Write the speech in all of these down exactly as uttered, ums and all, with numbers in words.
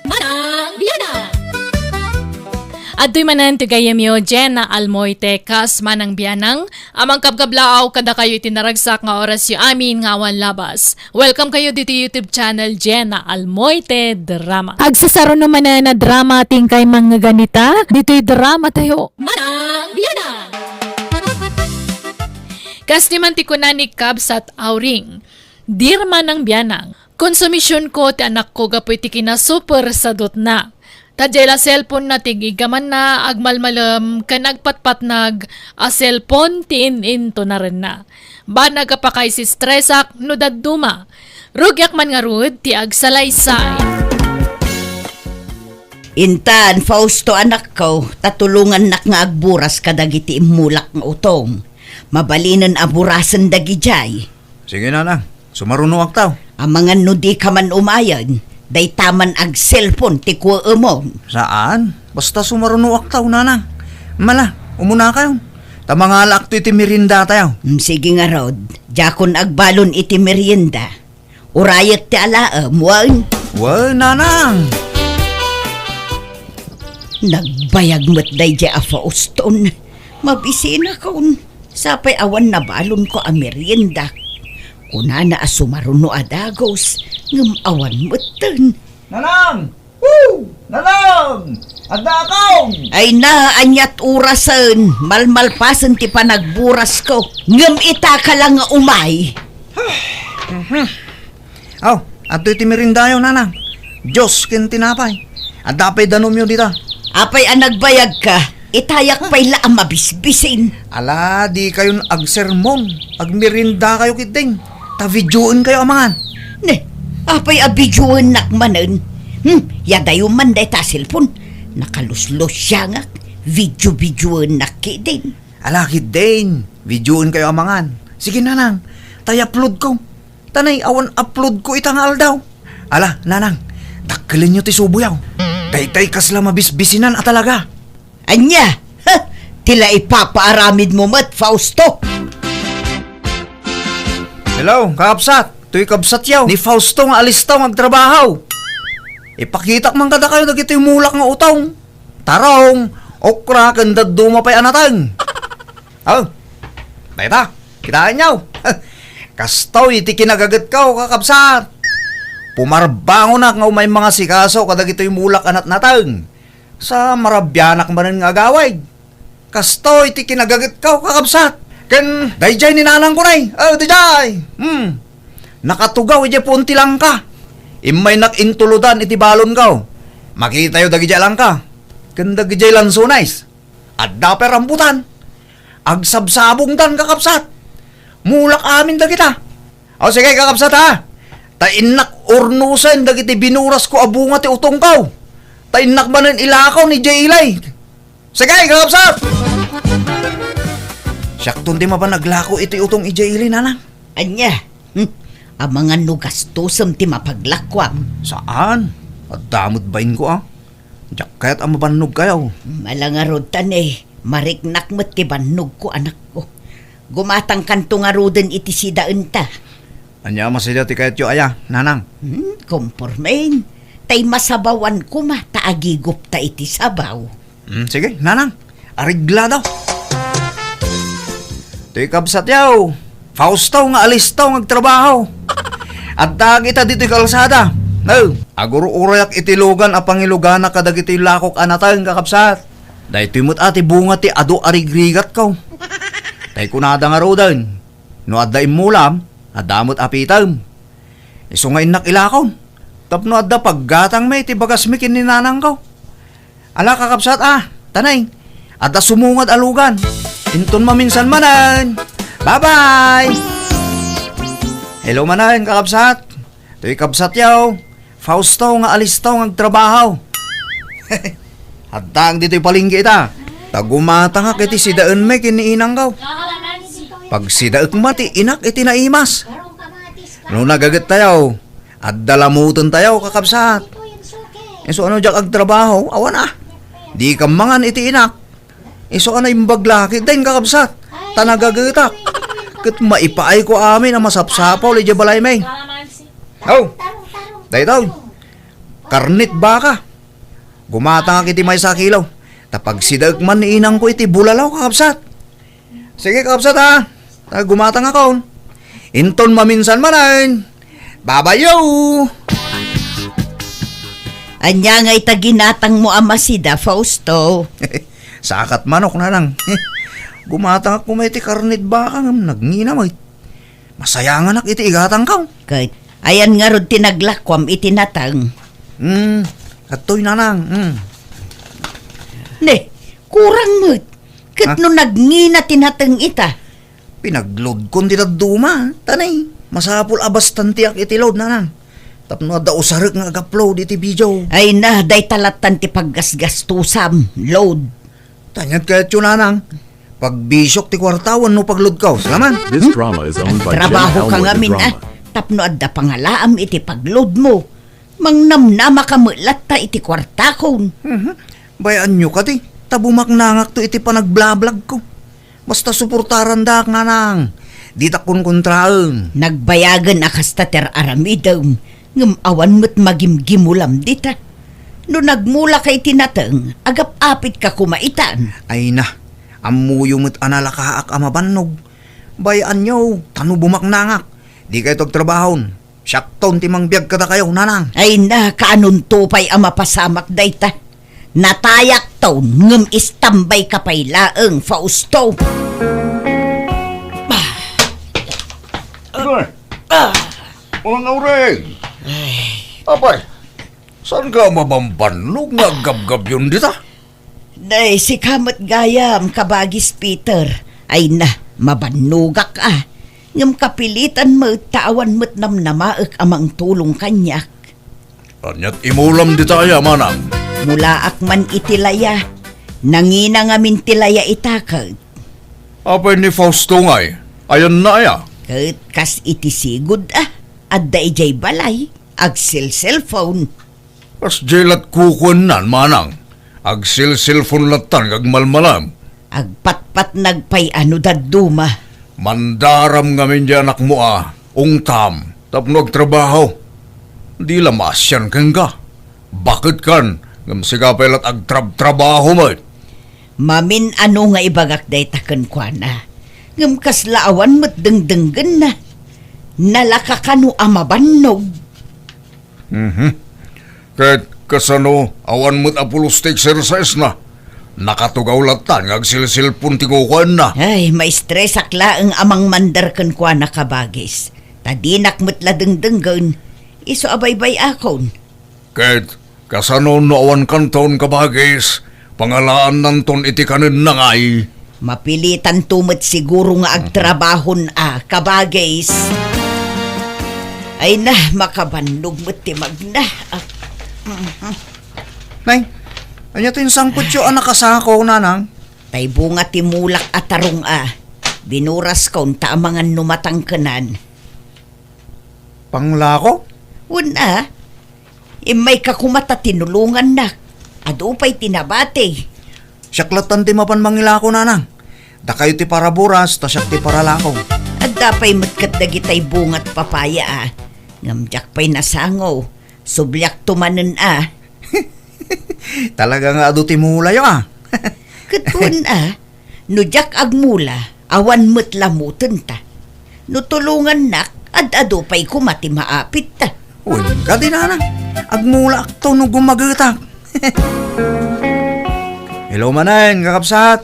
Manang Bianang. Adtoy manen ti gayyemyo, Jenna Almoite, kas Manang Bianang, a mangkabkablaaw kadakayo iti naragsak nga orasyo amin nga awan labas. Welcome kayo ditoy YouTube channel, Jenna Almoite Drama. Agsasaruno manen a drama ti inkay mangngegana ita ditoy drama tayo. Manang Bianang. Kas ni man ti kuna ni Kabsat Auring, Dear Manang Bianang, konsumisionko ti anakko gapu iti kinasuper sadutna. Ta diay la cellphone-na ti ig-igamanna, agmalmalem ken agpatpatnag a cellphone ti in-intunarenna. Banag a pakaisistresak no dadduma. Rugiak man ngarud ti agsalaysay. Intan, Fausto, anakko, ta tulongannak nga agburas kadagiti immulak nga utong. Mabalinen a burasen dagidiay. Sige, nanang. Sumarunoak taw. Amangan no dika man umayen, dayta man ag-cellphone ti kuemon. Saan? Basta sumarunoak taw, nanang. Mala, umunakayon. Ta mangalaakto iti meriendatayo. Mm, sige ngarud. Diakon agbalon iti merienda. Urayek ti alaem, wen? Wen, nanang. Nagbayag met daydiay a Fauston. Mabisinakon. Sapay awan nabalonko a merienda. Kunana a sumaruno a dagus, ngem awan metten. Nanang! Woo! Nanang! Adda akong! Ay na, aniat orasen, malmalpasen ti panagburasko. Ngem ita ka lang nga umay. Mhm. Aw, adtoy ti meriendayo, nanang. Dios ken tinapay. Adda pay danumyo dita. Apay a nagbayagka? Itayak pay la a mabisbisin. Ala, dikayon agsermon. Agmeriendakayo ketdin. Ta videoenkayo a mangan. Ne, apay a videoennak manen? Hmm, yadayo man dayta a cellphone. Nakaluslusiangak. Video-videoennak ketdin. Ala, ketdin. Videoenkayo a mangan. Sige, nanang. Ta i-uploadko. Ta nay awan uploadko ita nga aldaw. Ala, nanang, dakkelenyo ti suboyaw. Daytay kasla mabisbisinan a talaga. Ania? Ha! Ti la ipapaaramidmo met, Fausto? Hello, kakabsat. Toy kabsatyaw ni Fausto nga alistaw nga agtrabaho. Ipakitak man kadakayo dagitoy mulak nga utong. Tarong, okra, ken dadduma pay a nateng. Oh, dayta, kitaenyo. Kastoy ti kinagagetko, kakabsat. Pumarbangonak nga umay mangasikaso kadagitoy mulak a natnateng. Sa marabianak manen nga agawid. Kastoy ti kinagagetko, kakabsat. Ken daydiay ni nanangko nay. Oh, daydiay. Hmm. Nakatugaw idiay puon ti langka. Immaynak intuludan iti balonko. Makitayo dagidiay langka. Ken dagidiay lansones. Adda pay rambutan. Agsabsabongtan, kakabsat. Mulak amin dagita. O, sige, kakabsat, ha? Ta innak urnusen dagiti binurasko a bunga ti utongko. Ta innak manen ilakaw ni Jay Ilay. Sige, kakabsat! Siakton ti mapan aglako iti utong idiay ili, nanang. Ania? Hmm. Amangan no gastosem ti mapaglakuam. Saan? Adda met bainko, a. Diak kayat a mabannogkayo. Mala ngarud ta ne, mariknak met ti bannogko, anakko. Gumatangkanto ngaruden iti sidaenta. Ania a masida ti kayatyo aya, nanang? Hmm, kompormen. Tay masabawan koma ta agigupta iti sabaw. Hmm, sige, nanang. Areglado. Toy kabsatyo, Fausto nga alisto nga agtrabaho. Addaak ita ditoy kalsada. No, aguro-urayak iti lugan a pangilugana kadagitoy lakok a nateng, kakabsat. Daytoy met a ti bunga ti adu a rigrigatko. Tay kunada ngaruden, no adda immulam, adda met apitem. Isu nga innak ilakon. Tapno adda paggatangmi iti bagasmi ken ni nanangko. Ala, kakabsat, a, tanay. Adda sumungad a lugan. Inton maminsan manen. Bye-bye! Hello manen, kakabsat. Toy kabsatyo, Fausto nga alisto nga agtrabaho. Addaak ditoy palengke ita. Ta gumatangak iti sidaenmi ken ni inangko. Pagsidaek met ti inak iti naimas. No nagagettayo, adda lamutentayo, kakabsat. Isu a no diak agtrabaho, awan a. Dika mangan iti inak. Isu a naimbag la ketdin, kakabsat. Ta nagagetak. Ket maipaayko amin a masapsapul idiay balaymi. Oh, daytoy. karnit baka. Gumatangak iti maysa a kilo. Ta pagsidaek man ni inangko iti bulalaw, kakabsat. Sige, kakabsat, ha? Ta gumatangakon. Inton maminsan manen, babayo! Ania nga ita ginatangmo a masida, Fausto? Sakat manok, nanang. Gumatangak koma iti karnit baka ngem nagngina met. Masayanganak iti igatangko. Ket ayan ngarud ti naglakuam iti nateng? Hmm, adtoy, nanang. Hmm. Ne, kurang met. Ket Ha? no nagngina ti nateng ita? Pinaglodkon ti dadduma, tanay. Masapul a bastantiak iti load, nanang. Tapno adda usarek nga agupload iti video. Ay na, dayta lattan ti paggasgastusam, load. Tanyat kayatyo, nanang. Pagbisiok ti kuarta wenno pagloadko. Salamat. This drama is owned by Trabaho Jenna ka Elmore ngamin, Drama. ah. Tapno adda pangalaam iti pagloadmo. Mangnamnama ka met latta iti kuartakon. Mhm. Bay-anyo kadi, ta bumaknangakto iti panagblablag ko. Basta suportarandak, nanang. Ditak kunkontraen. Nagbayagen a kasta ti ar-aramidem, ngem awan met magimgimulam dita. No nagmula ka iti nateng, agap-apit ka koma itan. Ay na, ammoyo met a nalakaak a mabannog. Bay-anyo, ta no bumaknangak, dikayto agtrabahon. Siakton ti mangbiag kadakayo, nanang. Ay na, kaanonto pay a mapasamak dayta. Natayakton, ngem istambayka pay laeng, Fausto. Ay. Ah. Manang Aurel. Ay. Apay, saan ka mabambannog nga aggabgabyon dita? Nay, sika met gayam, kabagis Peter. Ay na, mabannogak a. Ngem kapilitan met ta awan met namnamaek a mangtulong kaniak. Aniat imulam dita aya, manang? Mulaak man iti laya. Nangina ngamin ti laya ita ket. Apay ni Fausto ngay? Ayanna aya? Ket kas iti sigud a. Adda idiay balay. Agselselpon. Kasdiay lat kukuennan, manang. Agselselpon lattan nga agmalmalam. Agpatpatnag pay a no dadduma. Mandaram ngamin diay anakmo a, ungtam, tapno agtrabaho. Di la maasian kenka. Baketkan, ngem sika pay lat agtrabtrabaho met. Mamin-ano nga ibagak dayta kenkuana. Ngem kasla awan met dengdenggenna. Nalaka kano a mabannog. Mhm. Ket kasano, awan met a pulos ti exercise-na? Nakatugaw lattan nga agsilsilpon ti kukuenna. Ay, maistresak laeng a mangmandar kenkuana, kabagis. Ta dinak met la dengdenggen. Isu a baybay-akon. Ket kasano no awan kanton, kabagis? Pangalaannanton iti kanenna ngay. Mapilitanto met siguro nga agtrabahon a, kabagis. Ay na, makabannog met ti magna. Ah, mhm. Nay, ania ti insangpetyo a nakasako, nanang? Tay bunga ti mulak a tarong a. Binuraskon ta amangan no matangkenan. Panglako? Wen a. Immayka koma ta tinulongannak. Adu pay ti nabati. Siak lattan ti mapan mangilako, nanang. Dakayo ti paraburas, ta siak ti paralako. Adda pay met ket dagitay bungat papaya a. Ngem diak pay nasango. Subliakto manen a. Talaga nga adu ti mulayo a. Ket wen a, no diak agmula, awan met lamutenta. No tulongannak, ad-adu pay koma ti maapitta. Wen kadi, nanang, agmulaakto no gumagetak. Hello manen, kakabsat.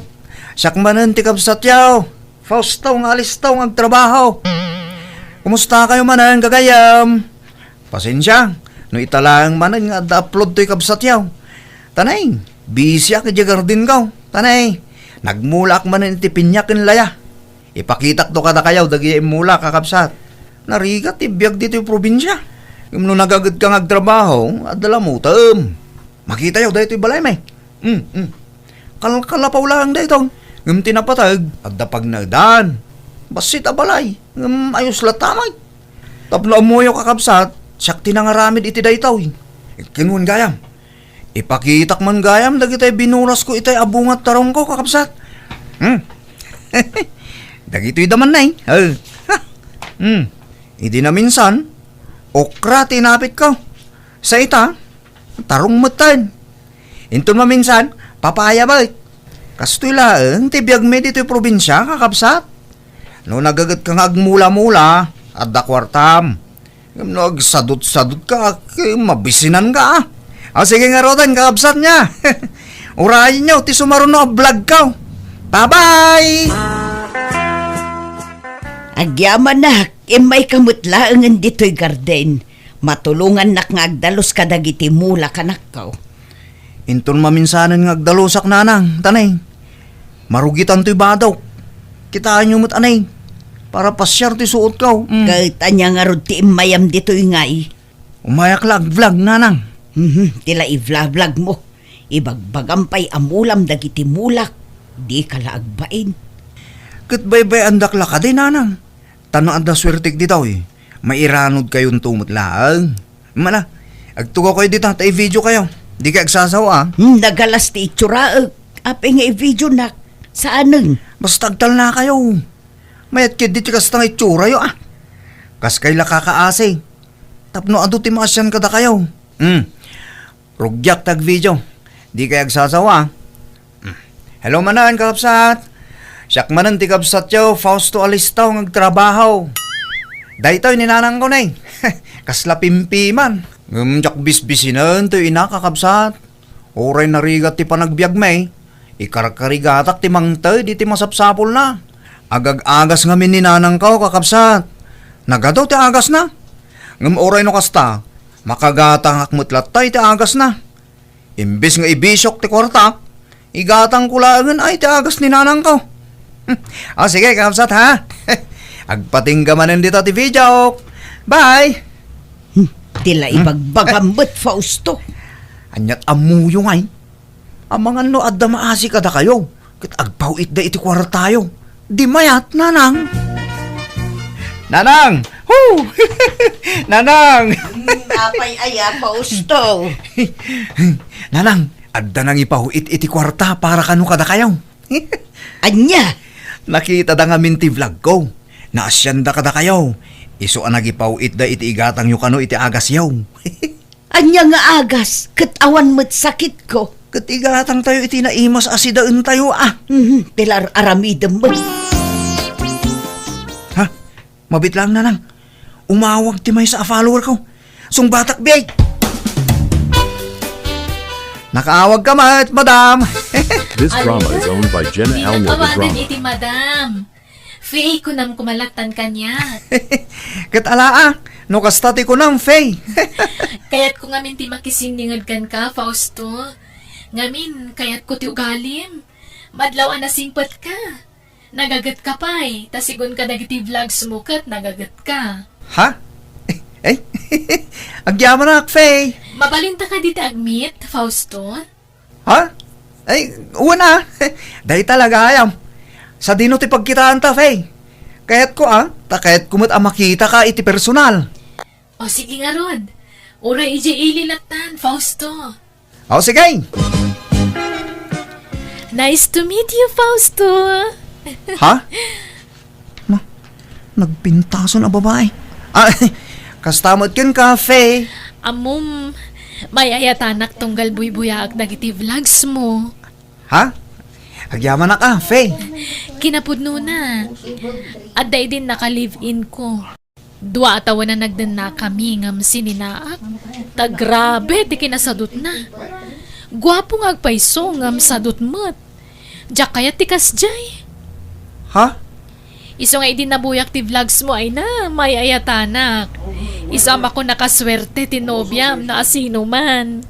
Siak manen ti kabsatyo. Fausto nga alisto nga agtrabaho. Kumusta kayo manen, gagayam? Pasensia, no ita laeng manen nga adda upload toy kabsatyo. Tanay, busy ak idiay garden ko. Tanay, nagmula ak manen iti pinya ken laya. Ipakitak to kadakayo dagiti immula, kakabsat. Narigat ti biag ditoy probinsia. Ngem no nagaget ka nga agtrabaho, adda lamutem. Makitayo daytoy balay, may. Mm, mm. Kalkalapaw laeng daytoy. Ngem ti napateg, adda pagnaedan. Bassit a balay. Ngem ayos latta, may. Tapno ammoyo, kakabsat, siak ti nangaramid iti daytoy. Ken wen gayam. Ipakitak man gayam dagitay binurasko itay a bungat tarongko, kakabsat. Hmm. Dagitoy da man, nay. Eh. Ha. Hmm. Idi naminsan, okra ti inapitko. Sa ita, Tarong metten. Inton maminsan, papaya met. Kastoy laeng ti biagmi ditoy probinsia, kakabsat. No nagagetka nga agmula-mula, adda kuartam. Ngem no agsadut-sadutka, ak, mabisinanka, a. O, sige ngaruden, kakabsat, nia. Urayenyo ti sumaruno a vlogko. Bye-bye! Agyamanak, immayka met laengen ditoy garden. Matulongannak nga agdalus kadagiti mula, kanakko. Inton maminsanen nga agdalusak, nanang, ta ne, marugitan toy badok. Kitaenyo met, a ne, para pasiar ti suotko. Mm. Ket ania ngarud ti immayam ditoy ngay? Umayak la ag-vlog, nanang. Mhm, ti la i-vlog-vlogmo. Ibagbagam pay a mulam dagiti mulak. Dika la agbain. Ket baybay-andak la kadi, nanang. Ta no adda suertek ditoy, mairanudkayonto met laeng. Mana, agtugawkayo dita ta i-videokayo. Dikay agsasaw, a. Hmm, nagalas ti itsurak. Apay nga i-videonak? Saanen? Basta agtalnakayo. Mayat ketdi ti kasta nga itsurakayo, a. Kaskay la kakaasi. Tapno adu ti maasian kadakayo. Hmm. Rugiak ti agvideo. Dikay agsasaw, a. Mm. Hello manen, kakabsat. Siak manen ti kabsatyo, Fausto Alistaw nga agtrabaho. Daytoy ni nanangko, ne. Kasla pimpiman. Ngem diak bisbisinen toy ina, kakabsat. Uray narigat ti panagbiagmi, ikarkarigatak ti mangted iti masapsapulna. Agag-agas ngamin ni nanangko, kakabsat. Nagadu ti agasna. Ngem uray no kasta, makagatangak met latta iti agasna. Imbes nga ibisiok ti kuartak, igatangko laengen ay ti agas ni nanangko. O, sige, kakabsat, ha? Agpatingga manen dita ti videok. Bye! Hmm, ti la ibagbagam met, Fausto. Aniat ammoyo ngay? Amangan no adda maasi kadakayo, ket agpaw-itda iti kuartayo. Di mayat, nanang. Nanang! Hu! Nanang! Hmm, apay aya, Fausto? Nanang, adda nangipaw-it iti kuarta para kano kadakayo. Ania? Nakitada ngamin ti vlogko. Naasianda kadakayo. Isu a nagipaw-itda iti igatangyo kano iti agasyo. Ania nga agas ket awan met sakitko? Ket igatangtayo iti naimas a sidaentayo, a. Mhm, ti la ar-aramidem met. Ha? Mabit lang, nanang. Umawag ti maysa a followerko. Sungbatak, biay. Nakaawagka met, madam. This drama is owned by Jenna Almo, the drama. Iti madam. Faye, kunam kumalatan kaniak. Ket ala, a, no kasta ti kunam, Faye. Kayatko ngamin ti makisinninged kenka, Fausto. Ngamin, kayatko ti ugalim. Madlaw a nasingpetka. Nagagetka pay, ta sigun kadagiti vlogs mo ket nagagetka. Ha? Eh? Agyamanak, Faye. Mabalinta kadi ti agmeet, Fausto? Ha? Ay, wen a. Dayta la gayam. Sadino ti pagkitaanta, Faye? Kayatko, a. Ta kayatko met a makitaka iti personal. O, sige ngarud. Uray idiay ili lattan, Fausto. O, sige. Nice to meet you, Fausto. Ha? Na, nagpintason a babae. A, kasta met kenka, Faye. Ammom, may-ayatanak tunggal buybuyaak dagiti vlogs mo. Ha? Agyamanak a, Faye. Kinapudnona, adda idin naka-live-in ko. Dua a tawen a nagdennakami ngem sininaak. Ta grabe ti kinasadutna. Guapo nga agpayso ngem sadut met. Diak kayat ti kasdiay. Ha? Isu nga idi nabuyak ti vlogs mo, ay na, may-ayatanak. Isu a mako nakasuerte ti nobiam no asino man.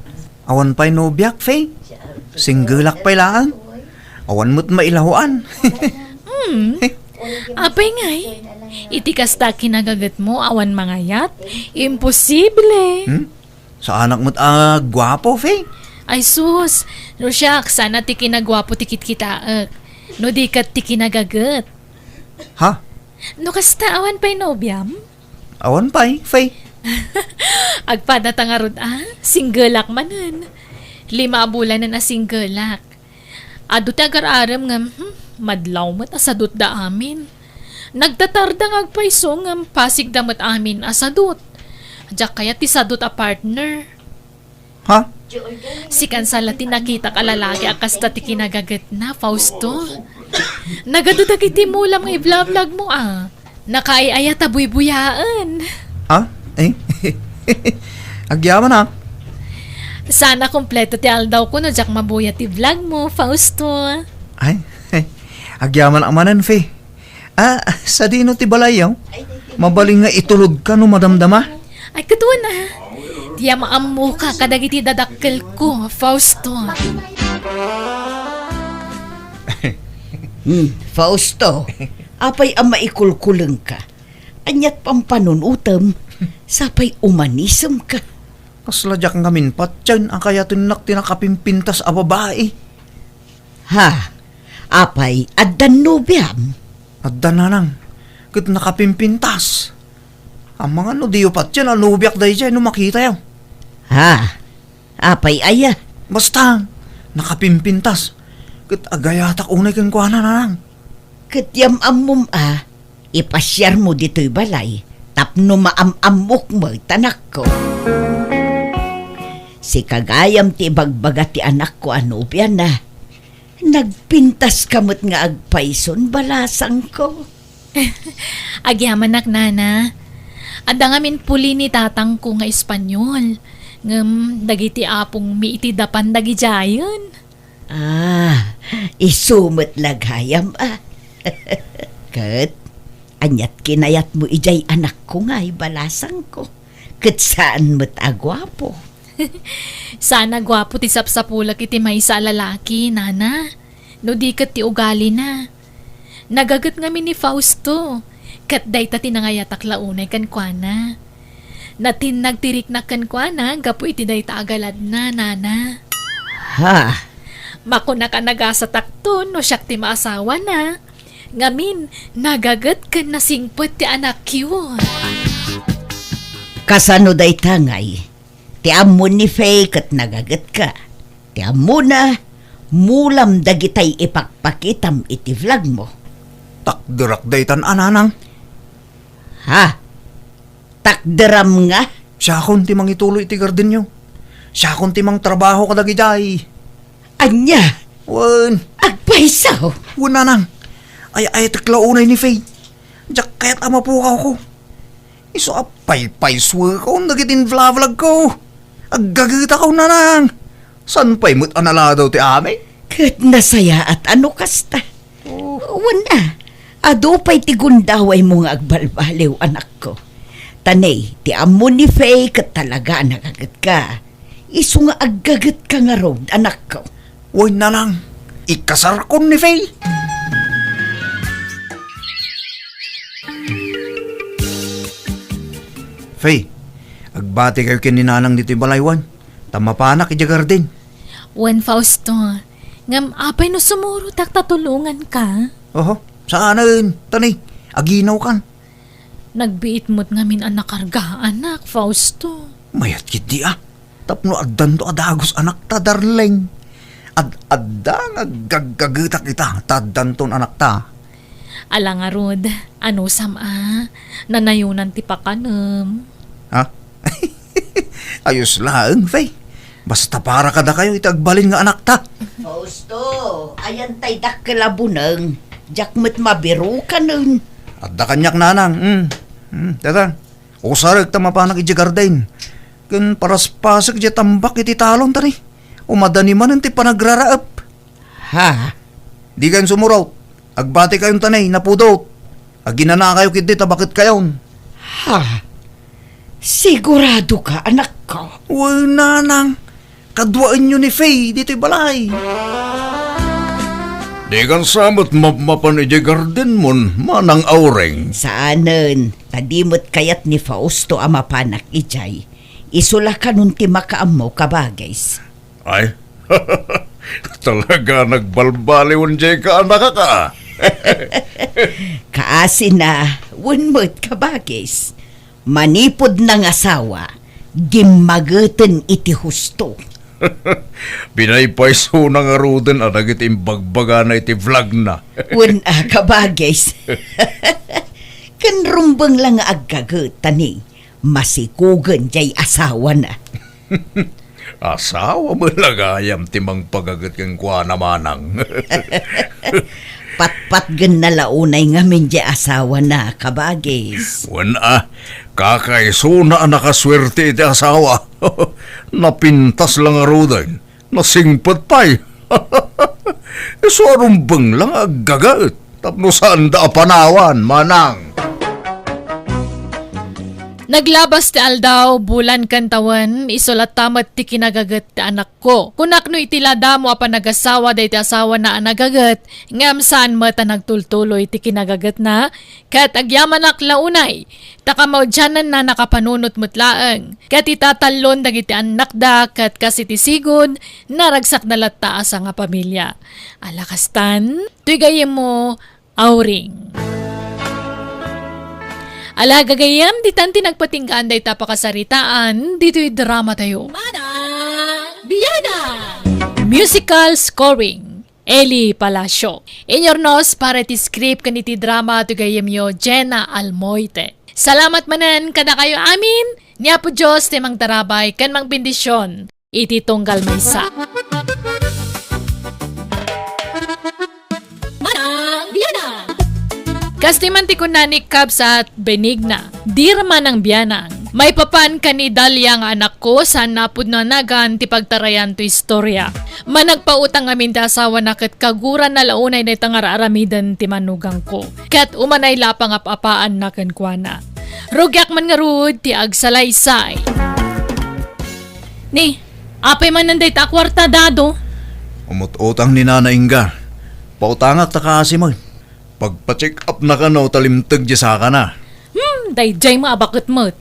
Awan pay nobiak, Faye. Singgelak pay laeng. Awan met mailahuan. Hmm. Apay ngay, iti kasta kinagaget mo awan mangayat? Imposible. Hmm? Saanak met a guapo, Faye. Ay sus, no siak, sana ti kinaguapo ti kitkitaek. No di ket ti kinagaget. Ha? No kasta, awan pay nobiam? Awan pay, Faye. Agpadata ngarud a, singgelak manen. Lima a bulanen a singgelak. Adu ti agar-arem ngem, hmm, madlaw met a sadutda amin. Nagtatarda nga agpayso ngem pasigda met amin a sadut. Diak kayat ti sadut a partner. Ha? Sikan sa la ti nakitak a lalaki a kasta ti kinagagetna, Fausto. Nagadu dagiti mulam nga iblablagmo, a. Nakaay-ayat a buybuyaen. Ah? Eh? Agyamanak. Sana kompleto ti aldawko no diak mabuya ti vlogmo, Fausto. Ay, agyamanak manen, Fe. Ah, sadino ti balayyo? Mabalin nga itulodka no madamdama? Ay, ket wen a. Ti am-ammoka kadagiti dadakkelko, Fausto. Hmm, Fausto, apay a maikulkulengka? Aniat pampanunutem? Sapay umanisemka. Kasla diak ngamin patien a kayatennak ti nakapimpintas a babai. Ha? Apay, addan nobiam? Adda, nanang, ket nakapimpintas. Amangan no diyo patien a nobiak daydiay no makitayo. Ha? Apay aya? Basta, nakapimpintas. Ket agayatak unay kenkuana, nanang. Ket yam-ammom a, ipasiarmo ditoy balay tapno maam-ammok met, anakko. Sika gayam ti ibagbaga ti anakko a nobiana. Nagpintaska met nga agpayson, balasangko. Agyamanak, nana. Adda ngamin puli ni tatangko nga Espanyol. Ngem dagiti apongmi iti dapan dagidiayen. Ah, isu met la gayam a. Ket, aniat kinayatmo idiay anakko ngay, balasangko? Ket saan met a guapo. Saan a guapo ti sapsapulek iti maysa a lalaki, nana. No di ket ti ugalina. Nagaget ngamin ni Fausto, ket dayta ti nangayatak la unay kenkuana. Natinnag ti riknak kenkuana gapu iti dayta a galadna, nana. Ha? Makunak a nagasatakto no siak ti maasawana. Ngamin, nagaget ken nasingpet ti anakyo. Kasano dayta ngay? Ti ammon ni Faye ket nagagetka. Ti ammona, mulam dagitay ipakpakitam iti vlogmo. Takderak daytan a, nanang. Ha? Takderam nga? Siakon ti mangituloy iti gardenyo. Siakon ti mangtrabaho kadagidiay. Ania? Wen. Agpayso? Wen, nanang. Ay-ayatek la unay ni Faye. Diak kayat a mapukawko. Isu a paypaysuekon dagiti invlavlagko. Aggagetakon, nanang. Saan pay met a naladaw ti amin? Ket nasayaat a no kasta. Oh. Wen a, adu pay ti gundawaymo nga agbalbaliw, anakko. Ta ne, ti ammo ni Faye ket talaga a nagagetka. Isu nga aggagetka ngarud, anakko. Wen, nanang, ikasarkon ni Faye. Faye, agbatikayo ken ni nanang ditoy balay, wen, ta mapanak idiay garden. Wen, Fausto, ngem apay no sumurotak ta tulonganka? Oho, saanen, ta ne, aginawkan. Nagbiit met ngamin a nakargaanak, Fausto. Mayat ketdi a. Tapno addanto a dagus anakta, darling. Ad-adda nga aggaggagetak ita ta addanton anakta. Ala ngarud, anusam a, nanayonan ti pakanem. Ha? Ayos laeng, Faye. Basta para kadakayo iti agbalin nga anakta. Fausto, ayan tay dakkel a buneng. Diak met mabirukanen. Adda kaniak, nanang. Mm. Mm, tata. Usarek ta mapanak idiay garden. Ken paraspasek diay tambak iti talon, ta ne, umadani manen ti panagraraep. Ha? Dikayon sumurot. Agbatikayon ta ne, napudot. Aginanakayo ketdi ta baketkayon. Ha? Siguradoka, anakko? Wen, nanang. Kaduaenyo ni Faye ditoy balay. Dikan sa met mapmapan idiay gardenmon, Manang Aureng. Saanen, ta di met kayat ni Fausto a mapanak idiay. Isu la kanon ti makaammo, kabagis. Ay, talaga nagbalbaliwen diay kaanakak a. Kaasina, wen met, kabagis. Manipud nangasawa, gimmageten iti husto. Pinaypaysona ngaruden a dagiti imbagbagana iti vlogna. Wen a, kabagis. Ken rumbeng la nga aggaget, ta ne, masikogen diay asawana. Asawa met la gayam ti mangpagaget kenkuana, manang. Patpatgenna la unay ngamin diay asawana, kabagis. Wen a, kakaisuna a nakasuerte iti asawa. Napintas la ngaruden. Nasingpet pay. Isu a rumbeng la nga aggaget tapno saanda a panawan, manang. Naglabas ti aldaw, bulan ken tawen, isu latta met ti kinagaget ti anakko. Kunak no iti la damo a panagasawa daytoy asawana a nagaget, ngem saan met a nagtultuloy ti kinagagetna, ket agyamanak la unay, ta kamaudiananna nakapanunot met laeng, ket itatallon dagiti annakda, ket kas iti sigud, naragsakda latta a sangapamilia. Ala kastan, toy gayyemmo, Auring. Ala gagayyem, ditan ti nagpatinggaan dayta pakasaritaan, ditoy drama tayo. Manang Biana! Musical scoring, Eli Palacio. Inyurnos para iti script ken iti drama ti gayyemyo, Jenna Almoite. Salamat manen kadakayo amin, ni Apo Dios ti mangtarabay ken mangbendisyon iti tunggal maysa. Manang Biana! Kas ti man ti kunna ni Kabsat Benigna, Dear Manang Bianang, maipapan ken ni Dalia nga anakko, saan a pudno a nagan ti pagtarayan to istorya. Managpautang ngamin ti asawana ket kaguranna la unay dayta nga ar-aramiden ti manugangko. Ket umanay la a pangap-apaanna kenkuana. Rugiak man ngarud ti agsalaysay. Ni, apay manen dayta a kuarta, Dado? Umut-utang ni Nana Inga. Pautangak ta kaasi met. Pagpa-check up na kano ta limteg diay sakana. Hmm, daydiay met a baket met.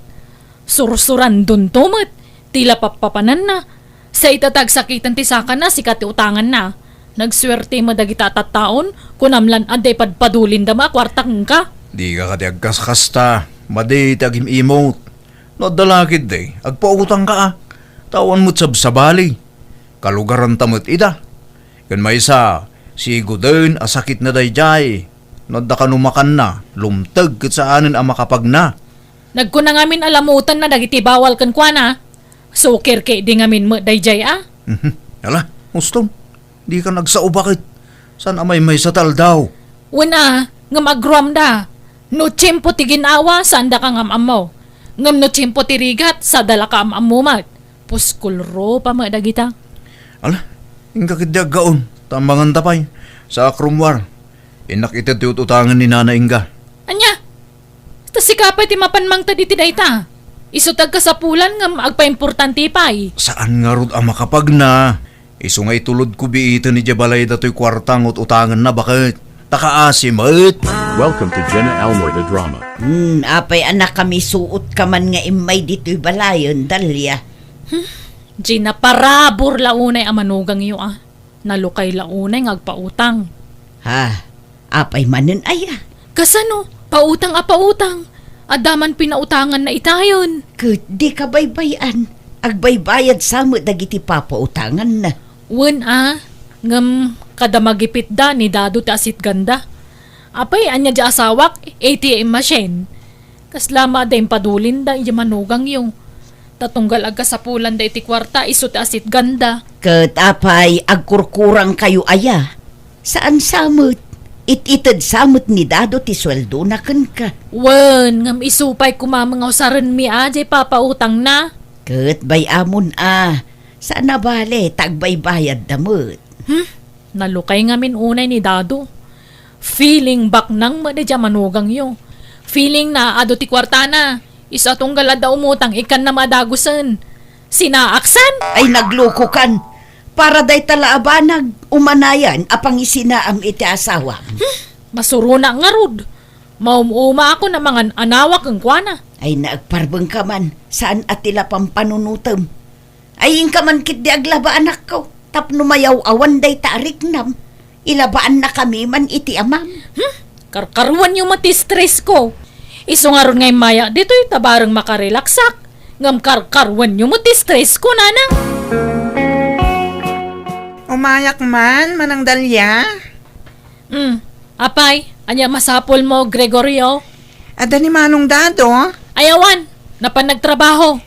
Sursurandonto met ti la pappapananna. Sa ita ta agsakiten ti sakana, sika ti utanganna. Nagsuerte met dagita a tattaon, kunam lan adda ipadpadulinda met a kuarta kenka. Dika kadi agkaskasta, madi ti agim-imot. No adda la ketdi, agpautangka a. Ta awan met sabsabali. Kalugaranta met ida. Ken maysa, siguden a sakitna daydiay. No adda kano makanna, lumteg ket saanen a makapagna. Nagkuna ngamin a lamutenna dagiti bawal kenkuana. Sukir ketdi ngamin met daydiay a. Mhm. Ala, ustom. Dika nagsao baket. Saan a maymaysa ti aldaw? Wen a, ngem agruamda. No tiempo ti gin-awa, saandaka nga am-ammo. Ngem no tiempo ti rigat, sada la kaam-ammo met. Puskulro pa met dagita. Ala, inka ketdi aggaon, ta ammanganta pay. Saak rummuar. Innak ited ti ut-utangen ni Nana Inga. Ania? Ta sika pay ti mapan mangted iti dayta. Isu ti agkasapulan ngem agpaimportante pay. Saan ngarud a makapagna. Isu nga itulodko biiten idiay balay datoy kuarta nga ut-utangenna, baket. Ta kaasi met. Welcome to Jenna Almoy the Drama. Hmm, apay a nakamisuotka man nga immay ditoy balayen, Dalia? Hmm, Gina, parabur la unay a manugangyo a. Nalukay la unay nga agpautang. Ha? Apay manen aya? Kasano? Pautang a pautang. Adda man pinautanganna itayen. Ket dika baybay-an. Agbaybayad sa met dagiti papautanganna. Wen a, ngem kada magipitda ni Dado ti asitganda. Apay, ania diay asawak? A T M machine. Kasla met adda impadulinda idiay manugangyo. Ta tunggal agkasapulanda iti kuarta, isu ti asitganda. Ket apay, agkurkurangkayo aya? Saan sa met. It-ited sa met ni Dado ti sueldona kenka. Wen, ngem isu pay koma nga usarenmi a diay papautangna. Ket bay-amon a, saan a bale, ta agbaybayadda met. Hmm? Nalukay ngamin unay ni Dado. Feeling baknang met idiay manugangyo. Feeling na adu ti kuartana. Isu a tunggal adda umutang, ikkanna met a dagusen. Sinaaksan? Ay, naglukokan. Para dayta la a banag, umanayan a pangisinaam iti asawa. Hmm, masuronak ngarud. Maum-umaakon a mangan-anawa kenkuana. Ay, naagparbengka man. Saan a ti la pampanunotem. Ay, inka man ketdi aglaba, anakko, tapno mayaw-awan dayta a riknam. Ilabaannakami man iti amam. Hmm? Karkaruanyo met ti stressko. Isu ngarud nga immayak ditoy ta bareng makarelaksak. Ngem karkaruanyo met ti stressko, nanang. Umayak man, Manang Dalia. Hmm. Apay, ania masapulmo, Gregorio? Adda ni Manong Dado? Ay, awan. Napan nagtrabaho.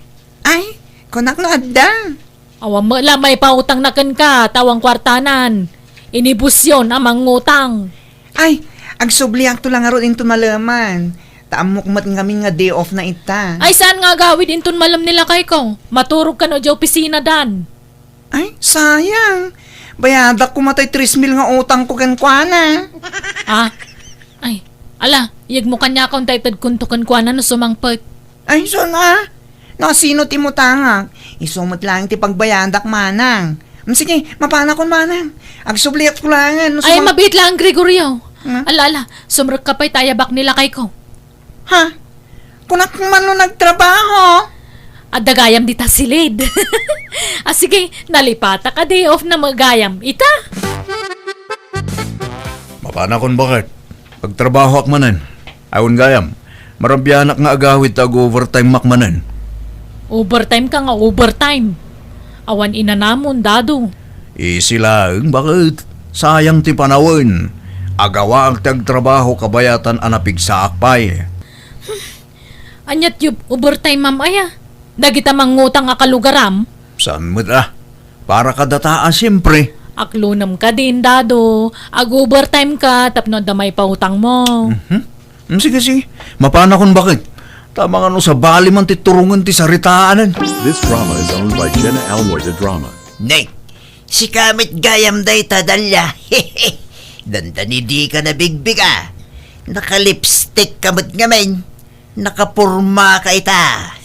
Ay, kunak no adda. Awan met la maipautangna kenka, ta awan kuartanan. Inibusyon a mangutang. Ay, agsubliakto la ngarud inton maleman. Ta ammok met ngamin nga day off na ita. Ay, saan nga agawid inton malem ni lakayko? Maturog kano idiay opisina, Dan. Ay, sayang. Bayadak koma tay tres mil nga utangko kenkuana. Ah? Ay, ala, iyegmo kaniakon ta itedkonto kenkuana no sumangpet. Ay, saan a? No sino ti mutangak? Isu met laeng ti pagbayadak, manang. Mm, sige, mapanakon, manang. Agsubliakto laengen no Ay, sumang- mabiit laeng, Gregorio. Hmm? Ala, ala, sumrekka pay ta ayabak ni lakayko. Ha? Kunak man no nagtrabaho? Adda gayam dita silid. Ah, sige, nalipatak a day off na met gayam. Ita? Mapanakon, baket. Agtrabahoak manen. Awan gayam. Marabianak nga agawid ta ag-overtime-ak manen. Overtime ka nga overtime. Awan inanamon, Dado. Isi laeng, baket. Sayang ti panawen. Agawaak ti agtrabaho kabayatan a napigsaak pay. Ania ti overtime-am aya? Dagita mangutang a kalugaram? Saan met a? Para kadata a, siempre. Aklonem kadin, Dado. Ag-overtime ka tapno adda maipautangmo. Mhm. Mm, sige, sige. Mapanakon, baket. Ta amangan no sabali man ti turongen ti saritaanen. This drama is owned by Jenna Almoy de Drama. Nick, sika met gayam dayta, Dalia. Dandani dika nabigbiga. Naka-lipstick ka met ngamin. Nakaporma ka ita.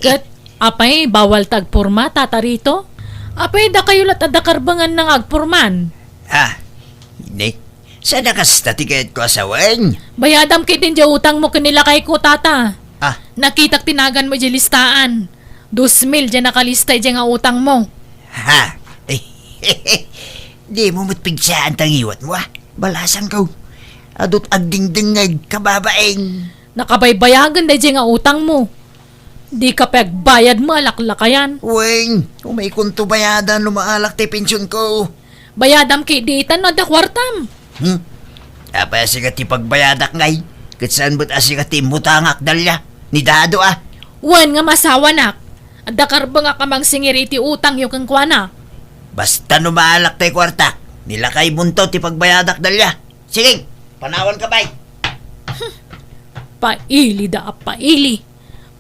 Ket, apay, bawal ta agporma, Tata Rito? Apay, dakayo lat adda karbenganna nga agporman? Ah, Nick, saan a kasta ti kayatko a sawen? Bayadam ketdin diay utangmo ken ni lakayko, Tata. Ah. Nakitak ti naganmo idiay listaan. Dos mil diay nakalista idiay nga utangmo. Ha? Dimo met pigsaan ta ngiwatmo, a? Balasangko. Adut agdingdingngeg, kababain. Nakabaybayagen daydiay nga utangmo. Dika pay agbayad met a laklakayan. Wen, umaykonto bayadan no maalak ti pensionko. Bayadam ketdi ita no adda kuartam. Hmm? Apay a sika ti pagbayadak ngay? Ket saan met a sika ti immutangak, Dalia? Ni Dado a? Wen, ngem asawanak. Adda karbengak a mangsingir iti utangyo kenkuana. Basta no maalak tay kuartak, ni lakaymonto ti pagbayadak, Dalia. Sige, panawanka pay. Pailida a paili.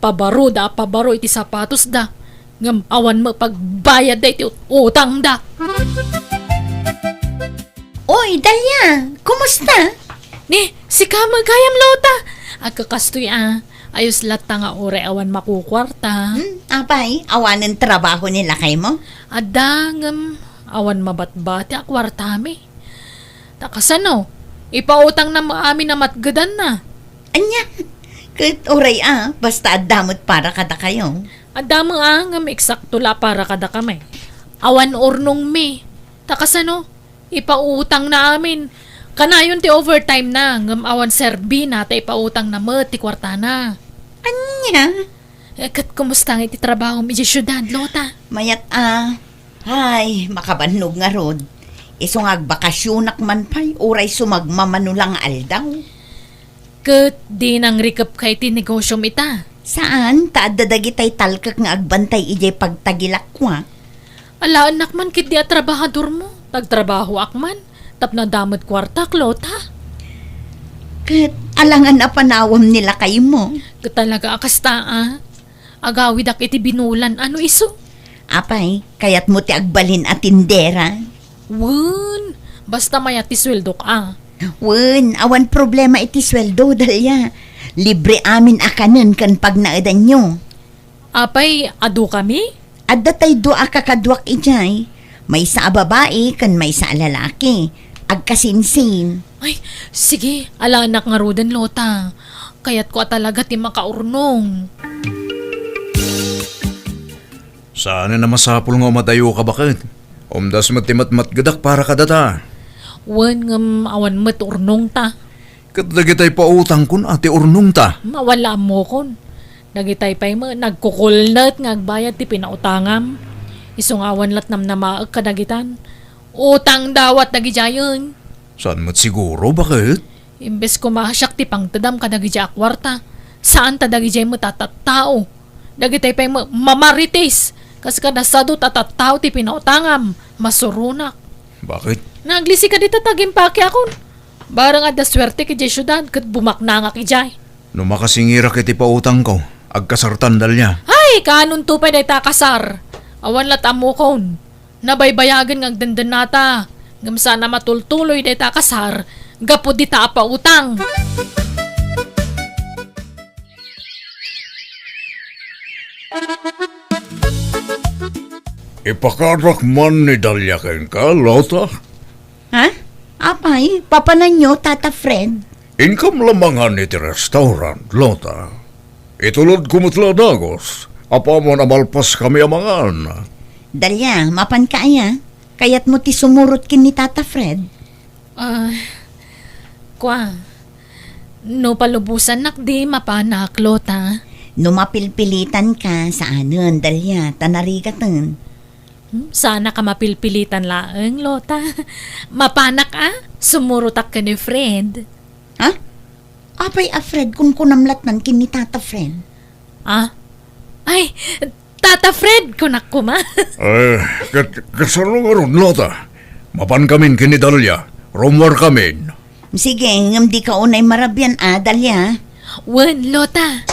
Pabaroda a pabaro iti sapatosda. Ngem awan met pagbayadda iti ut-, utangda. Oy, Dalia, kumusta? Ni, sika met gayam, Lota. Agkakastoy a, ayos latta nga uray awan makukuarta. Hmm, apay, awanen trabaho ni lakaymo? Adda, ngem awan mabatbati a kuartami. Ta kasano? Ipautangna met amin a matgedanna. Ania? Ket uray a, basta adda met para kadakayo. Adda met a, ngem eksakto la para kadakami. Awan urnongmi. Ta kasano? Ipautangna amin. Kanayon ti overtime na, ngem awan serbina ta ipautangna met ti kuartana. Ania? Eh, ket kumusta nga iti trabahom idiay siudad, Lota? Mayat a. Ay, makabannog ngarud. Isu nga agbakasionak man pay, uray sumagmamano la nga aldaw. Ket di nangrikepka iti negosiom ita? Saan, ta adda dagitay talkek nga agbantay idiay pagtagilakkuak. Alaennak man ketdi a trabahadormo, ta agtrabahoak man, tapno adda met kuartak, Lota. Ket alangan a panawem ni lakaymo. Ket talaga a kasta, a? Agawidak iti binulan, ano isu? Apay, kayatmo ti agbalin a tindera? Wen, basta mayat ti sueldok a. Wen, awan problema iti sueldo, Dalia. Libre amin a kanen ken pagnaedanyo. Apay, adu kami? Adda tay dua a kakaduak idiay. Maysa a babai ken maysa a lalaki. Agkasinsin. Ay, sige, alaennak ngaruden, Lota. Kayatko a talaga ti makaurnong. Saanen a masapul nga umadayoka, baket. Umdas met ti matmatgedak para kadata. Wen, ngem awan met urnongta. Ket dagitay pautangkon a ti urnongta. Awan la ammokon. Dagitay pay met nagkukulnet nga agbayad ti pinautangam. Isu nga awan lat namnamaek kadagitan. Utang dawat dagidiayen. Saan met siguro, baket? Imbes koma a siak ti pangtedam kadagiti a kuarta, saan ta dagidiay met a tattao. Dagitay pay ma-, mamarites. Kas kada sadu ta tattao ti pinautangam, masuronak. Bakit? Naglisi ka dita ta agimpakekon. Barang adda suertek idiay siudad ket bumaknangak idiay. No makasingirak iti pautangko, agkasartan, Dalia. Ay, kaanonto pay dayta a kasar? Awan la't ammokon. Nabaybayagen nga agdendennata, ngem saan a matultuloy dayta a kasar gapu dita a pautang. Ipakarak man ni Dalia kenka, Lota? Ha? Apay, papananyo, Tata Fred? Inkam la mangan iti restaurant, Lota. Itulodko met la a dagus. Apaman a malpaskami a mangan. Dalia, mapanka aya? Kayatmo ti sumurot ken ni Tata Fred? Ah, kua, no palubosannak di mapanak, Lota. No mapilpilitanka, saanen, Dalia, ta narigaten. Hmm, saanak a mapilpilitan laeng, Lota. Mapanak a, sumurotak ken ni Fred. Ha? Apay a Fred, kunkunam lattan ken ni Tata Fred? Ah? Ay, Tata Fred, kunak koma. Eh, kat-, kasano ngarud, Lota? Mapankamin ken ni Dalia. Rummuarkamin. Sige, ngem dika unay marabian, a, Dalia. Wen, Lota.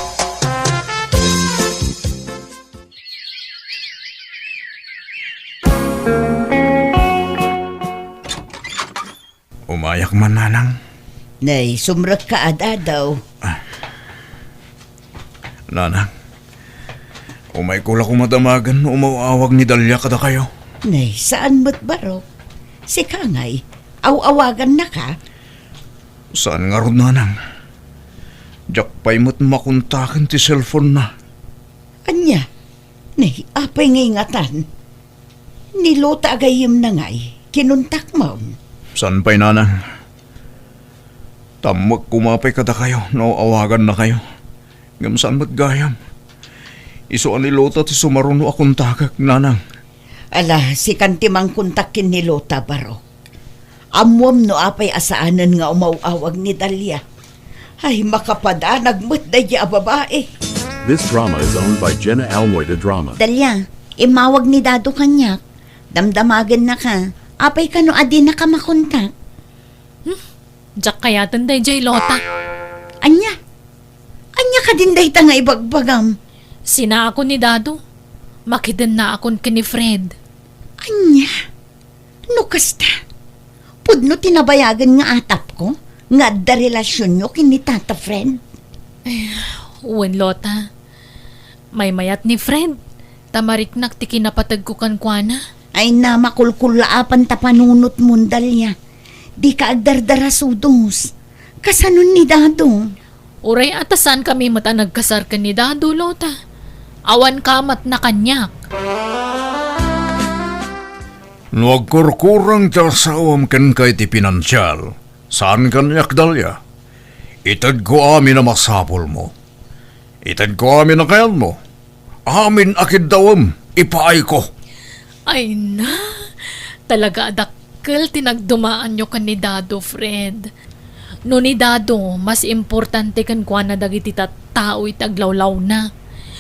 Umayak man, Nanang. Nay, sumrekka a, Dado. Ah. Nanang, umayko la koma damagen no umaw-awag ni Dalia kadakayo. Nay, saan met, Barok? Sika ngay, aw-awagannaka? Saan ngarud, Nanang. Diak pay met makontaken ti cellphone-na. Ania? Nay, apay ngay ngatan? Ni Lota a gayyemna ngay, kinontakmon? Saan pay, Nanang. Tammek koma pay kadakayo no awagannakayo. Ngem saan met gayam. Isu a ni Lota ti sumaruno a kontakek, Nanang. Ala, sikan ti mangkontak ken ni Lota, Barok. Ammoam no apay a saanen nga umaw-awag ni Dalia. Ay, makapadanag met daydi a babai. This drama is owned by Jenna Almoy de Drama. Dalia, immawag ni Dado kaniak. Damdamagennaka. Apay kano a dinaka makontak? Hmm? Diak kayaten daydiay, Lota. Ania? Ania kadin dayta nga ibagbagam? Sinaakon ni Dado. Makidennaakon ken ni Fred. Ania? No kasta, pudno ti nabayagen nga atapko nga adda relasionyo ken ni Tata Fred? Eh, wen, Lota. Maymayat ni Fred, ta mariknak ti kinapategko kenkuana. Ay, na, makulkullaapan ta panunotmon, Dalia. Dika agdardarasudos. Kasano ni Dado? Uray a ta saankami met a nagkasar ken ni Dado, Lota. Awan kamatna kaniak. No agkurkurang ti asawam kenka iti pinansial, saan kaniak, Dalia. Itedko amin a masapulmo. Itedko amin a kayatmo. Amin a kiddawem, ipaayko. Ay na, talaga a dakkel ti nagdumaanyo ken ni Dado, Fred. No ni Dado, mas importante kenkuana dagiti tattao iti aglawlawna.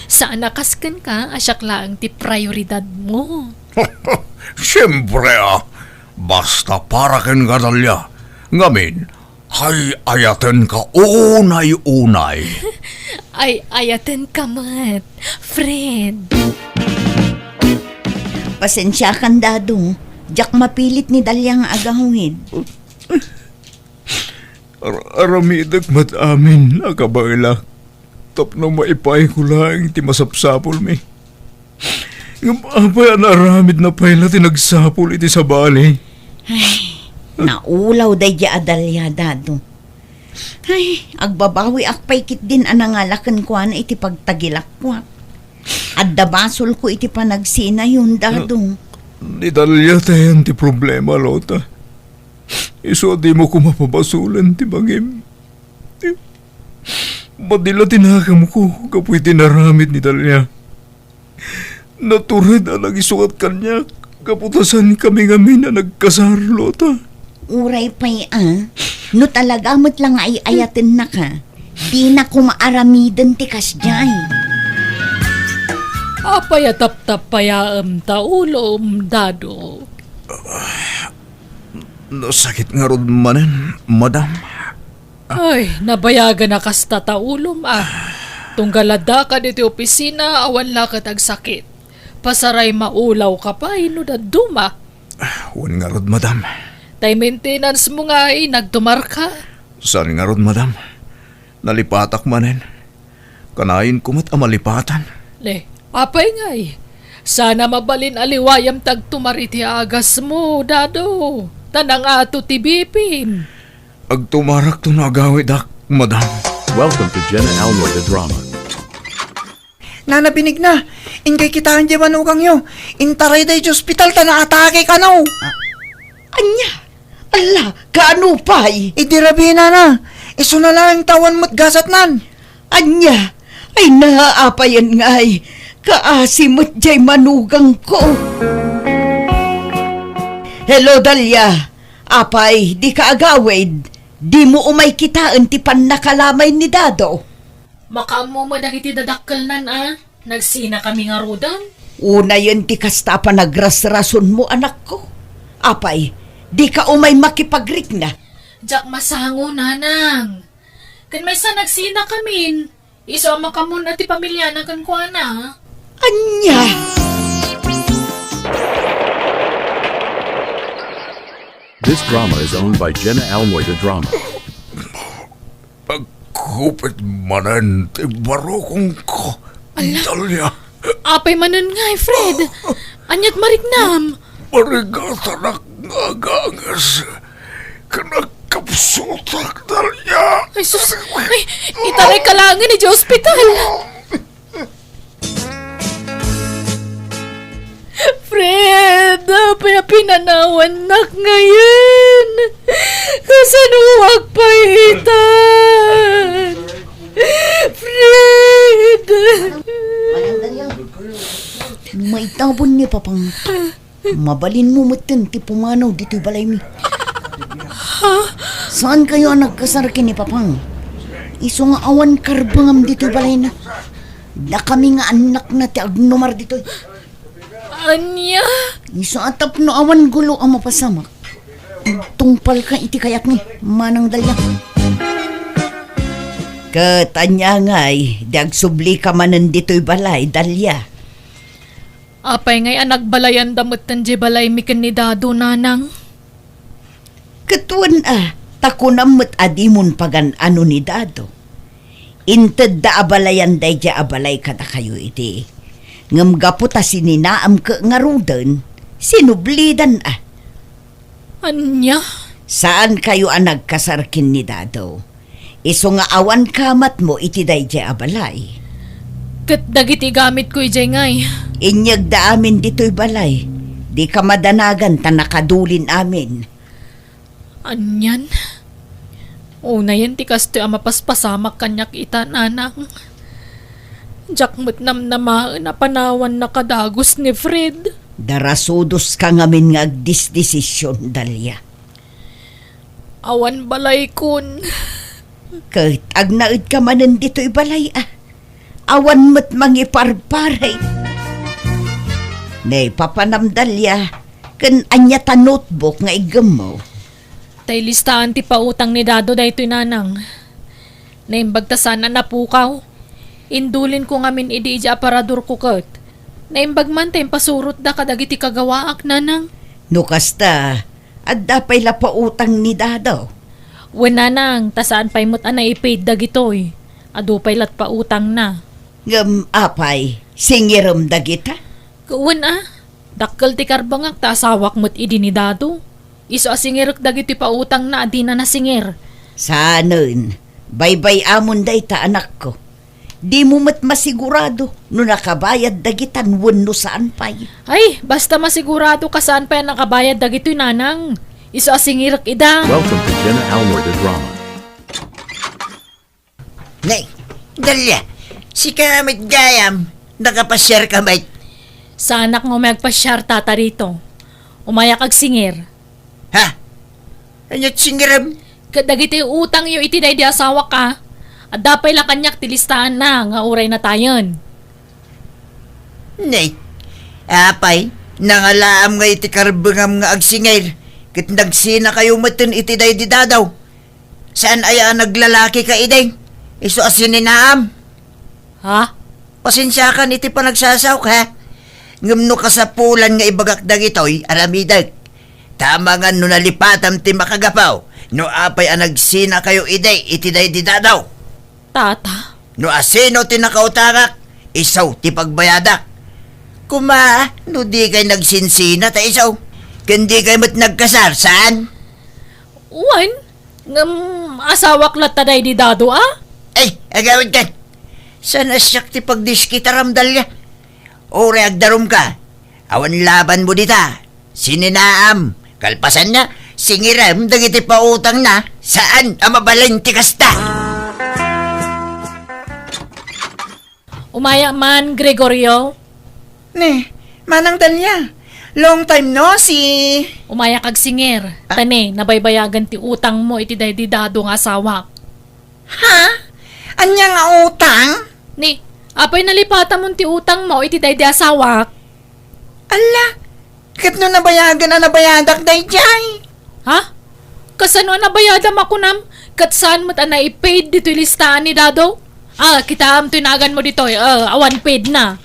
Saan a kas kenka a siak laeng ti prioridadmo. Siempre a, basta para kenka, Dalia. Ngamin, ay-ayatenka unay-unay. Ay-ayatenka met, Fred. Pasensiakan, Dado. Diak mapilit ni Dalia nga agawid. Ar-, aramidek met amin a kabaelak tapno maipaayko laeng ti masapsapulmi. Ngem apay a naaramidna pay la ti nagsapul iti sabali? Ay, naulaw daydi a Dalia, Dado. Ay, agbabawiak pay ketdin a nangala kenkuana iti pagtagilakkuak. Adda basolko iti panagsinayon, Dado. Ni Dalia tayen ti problema, Lota. Isu a dimo koma pabasolen ti bangim. Madi la ti nakamko gapu iti naramid ni Dalia. Natured a nagisukat kaniak gapu ta saankami ngamin a nagkasar, Lota. Uray pay a, no talaga met la nga ay-ayatennaka, dina koma aramiden ti kasdiay. Apay a taptappayaem ta ulom, Dado? Nasakit ngarud manen, madam. Ay, nabayagan a kasta ta ulom, a. Tunggal adda ka ditoy opisina, awan la ket agsakit. Pasaray maulawka pay no dadduma. Wen ngarud, madam. Tay maintenance mo ngay, nagtumarka? Saan ngarud, madam. Nalipatak manen. Kanayon ko met a malipatan. Ne, apay ngay? Sana mabalin a liwayam ti agtumar iti agasmo, Dado. Ta nangato ti bipim. Agtumarakto no agawidak, madam. Welcome to Jenna Almoy the Drama. Nana Benigna, inkay kitaen diay manugangyo. Intarayda idiay ospital ta naatake kano. Ania? Alla, kaano pay? Idi rabii, nana. Isuna laeng ta awan met gasatnan. Ania? Ay, naapayan ngay. Kaasi met diay manugangko. Hello, Dalia. Apay, dika agawid? Dimo umay kitaen ti pannakalamay ni Dado? Makaammo met dagiti dadakkelnan a. Nagsinakami ngaruden. Unayen ti kasta a panagrasrasonmo, anakko. Apay, dika umay makipagrikna? Diak masango, nanang. Ken maysa nagsinakamin, isu a makamun-a ti pamiliana kenkuana. Ania? This drama is owned by Jenna Almoy the Drama. Agkupit manen ti barukongko, Ala. Dalia. Apay manen ngay, Fred? Aniat mariknam? Marigatanak nga aganges. Ken agkapsutak, Dalia. Ay, sus. Ay, itaray ka laengen idiay ospital. Fred, apay a pinanawannak ngayen? Kasanoak pay itan? Fred! Maitabon ni Papang. Mabalinmo metten ti pumanaw ditoy balaymi. Ha? Saankayo a nagkasar ken ni Papang. Isu nga awan karbengam ditoy balayna. Dakami nga annakna ti agnumar ditoy. Ania? Isu a tapno awan gulo a mapasamak, agtungpalka iti kayatmi, Manang Dalia. Ket ania ngay, di agsublika manen ditoy balay, Dalia? Apay ngay a nagbalayanda metten diay balaymi ken ni Dado, nanang? Ket wen a, ta kunam met a dimon pagan-ano ni Dado. Intedda a balayan daydiay a balay kadakayo idi. Ngem gapu ta sininaamko ngaruden, sinublidan a. Ania? Saankayo a nagkasar ken ni Dado. Isu nga awan kamatmo iti daydiay a balay. Ket dagiti gamitko idiay ngay? Inyegda amin ditoy balay. Dika madanagan ta nakadulin amin. Anian? Unayen ti kastoy a mapaspasamak kaniak ita, nanang. Diak met namnamaen a panawanna kadagus ni Fred. Darasudoska ngamin nga agdisdesision, Dalia. Awan balaykon. Ket agnaedka manen ditoy balay a. Awan met mangiparparay. Naipapanam, Dalia, ken ania ta notebook nga iggemmo? Tay listaan ti pautang ni Dado daytoy, nanang. Naimbag ta saan a napukaw. Indulinko ngamin idi idiay aparadorko ket naimbag man ta impasurotda kadagiti kagawaak, nanang. No kasta, adda pay la pautang ni Dado? Wen, nanang, ta saan pay met a naipaid dagitoy. Adu pay lat pautangna. Ngem apay, singirem dagita? Wen a, dakkel ti karbengak ta asawak met idi ni Dado. Isu a singirek dagiti pautangna a dina nasingir. Saanen, baybay-amon dayta, anakko. Dimo met masigurado no nakabayad dagitan wenno saan pay. Ay, basta masigurado ka saan pay a nakabayad dagitoy, nanang. Isu a singirek ida. Welcome to Jenna Almor the Drama. Nay, Dalia, sika met gayam, nakapasiar ka met? Saanak nga umay agpasiar, Tata Rito. Umayak agsingir. Ha? Aniat singirem? Ket dagiti utangyo iti daydi asawak a, adda pay la kaniak ti listaanna nga uray natayen. Nay, apay, nangalaam nga iti karbengam nga agsingir, ket nagsinakayo metten iti daydi Dado. Saan aya a naglalakika idi? Isu a sininaam. Ha? Pasensiakan iti panagsasaok, ha? Ngem no kasapulan nga ibagak dagitoy, aramidek. Ta amangan no nalipatam ti makagapu, no apay a nagsinakayo idi iti daydi Dado. Tata? No asino ti nakautangak, isu ti pagbayadak. Koma, no dikay nagsinsina ta isu, ken dikay met nagkasar, saan? Wen, ngem asawak latta daydi Dado, a? Ay, agawidkan. Saan a siak ti pagdiskitaram, Dalia? Uray agdarumka, awan labanmo dita. Sininaam, kalpasanna, singirem dagiti pautangna, saan a mabalin ti kasta. Umaya man, Gregorio. Ne, Manang Dalia, long time no see. Umayak agsingir. Ah? Ta ne, nabaybayagen ti utangmo iti daydi Dado nga asawak. Ha? Ania nga utang? Ni, apay nalipatamon ti utangmo iti daydi asawak? Alla, ket no nabayagen a nabayadak daydiay? Ha? Kasano a nabayadam a kunam? Ket saan met a naipaid ditoy listaan ni Dado? Ah, kitaem toy naganmo ditoy, ah, awan paid na.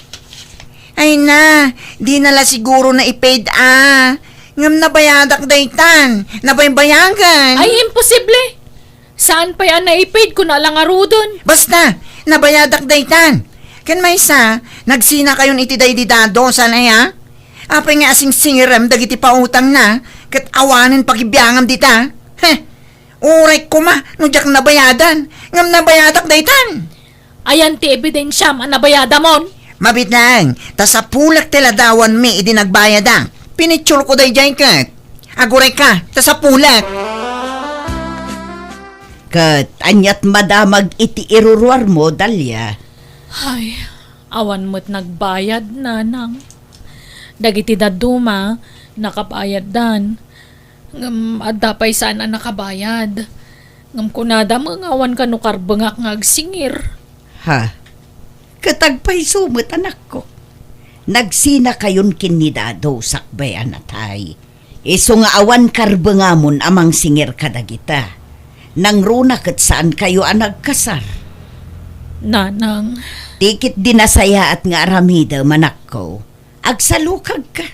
Ay na, di na la siguro naipaid a. Ngem nabayadak daytan, nabaybayagen. Ay, imposible! Saan pay a naipaid kuna la ngaruden? Basta, nabayadak daytan. Ken maysa, nagsinakayon iti daydi Dado, saan aya? Apay nga asingsingirem dagiti pautangna, ket awanen pakibiangam dita? Heh! Uray koma no diak nabayadan, ngem nabayadak daytan. Ayan ti ebidensiam a nabayadamon? Mabitnang, ta sapulek ti ladawanmi idi nagbayada. Pinitsurko daydiay ket. Agurayka, ta sapulek. Ket aniat madamag iti iruruarmo, Dalia? Ay, awan met nagbayad, nanang. Dagiti dadduma, nakabayaddan. Ngem adda pay saan a nakabayad. Ngem kunada met nga awan kano karbengak nga agsingir. Ha? Ket agpayso met, anakko. Nagsinakayon ken ni Dado sakbay a natay. Isu nga awan karbengamon a mangsingir kadagita. Nangruna ket saankayo a nagkasar. Nanang. Ti ketdi nasayaat nga aramidem, anakko. Agsalukagka.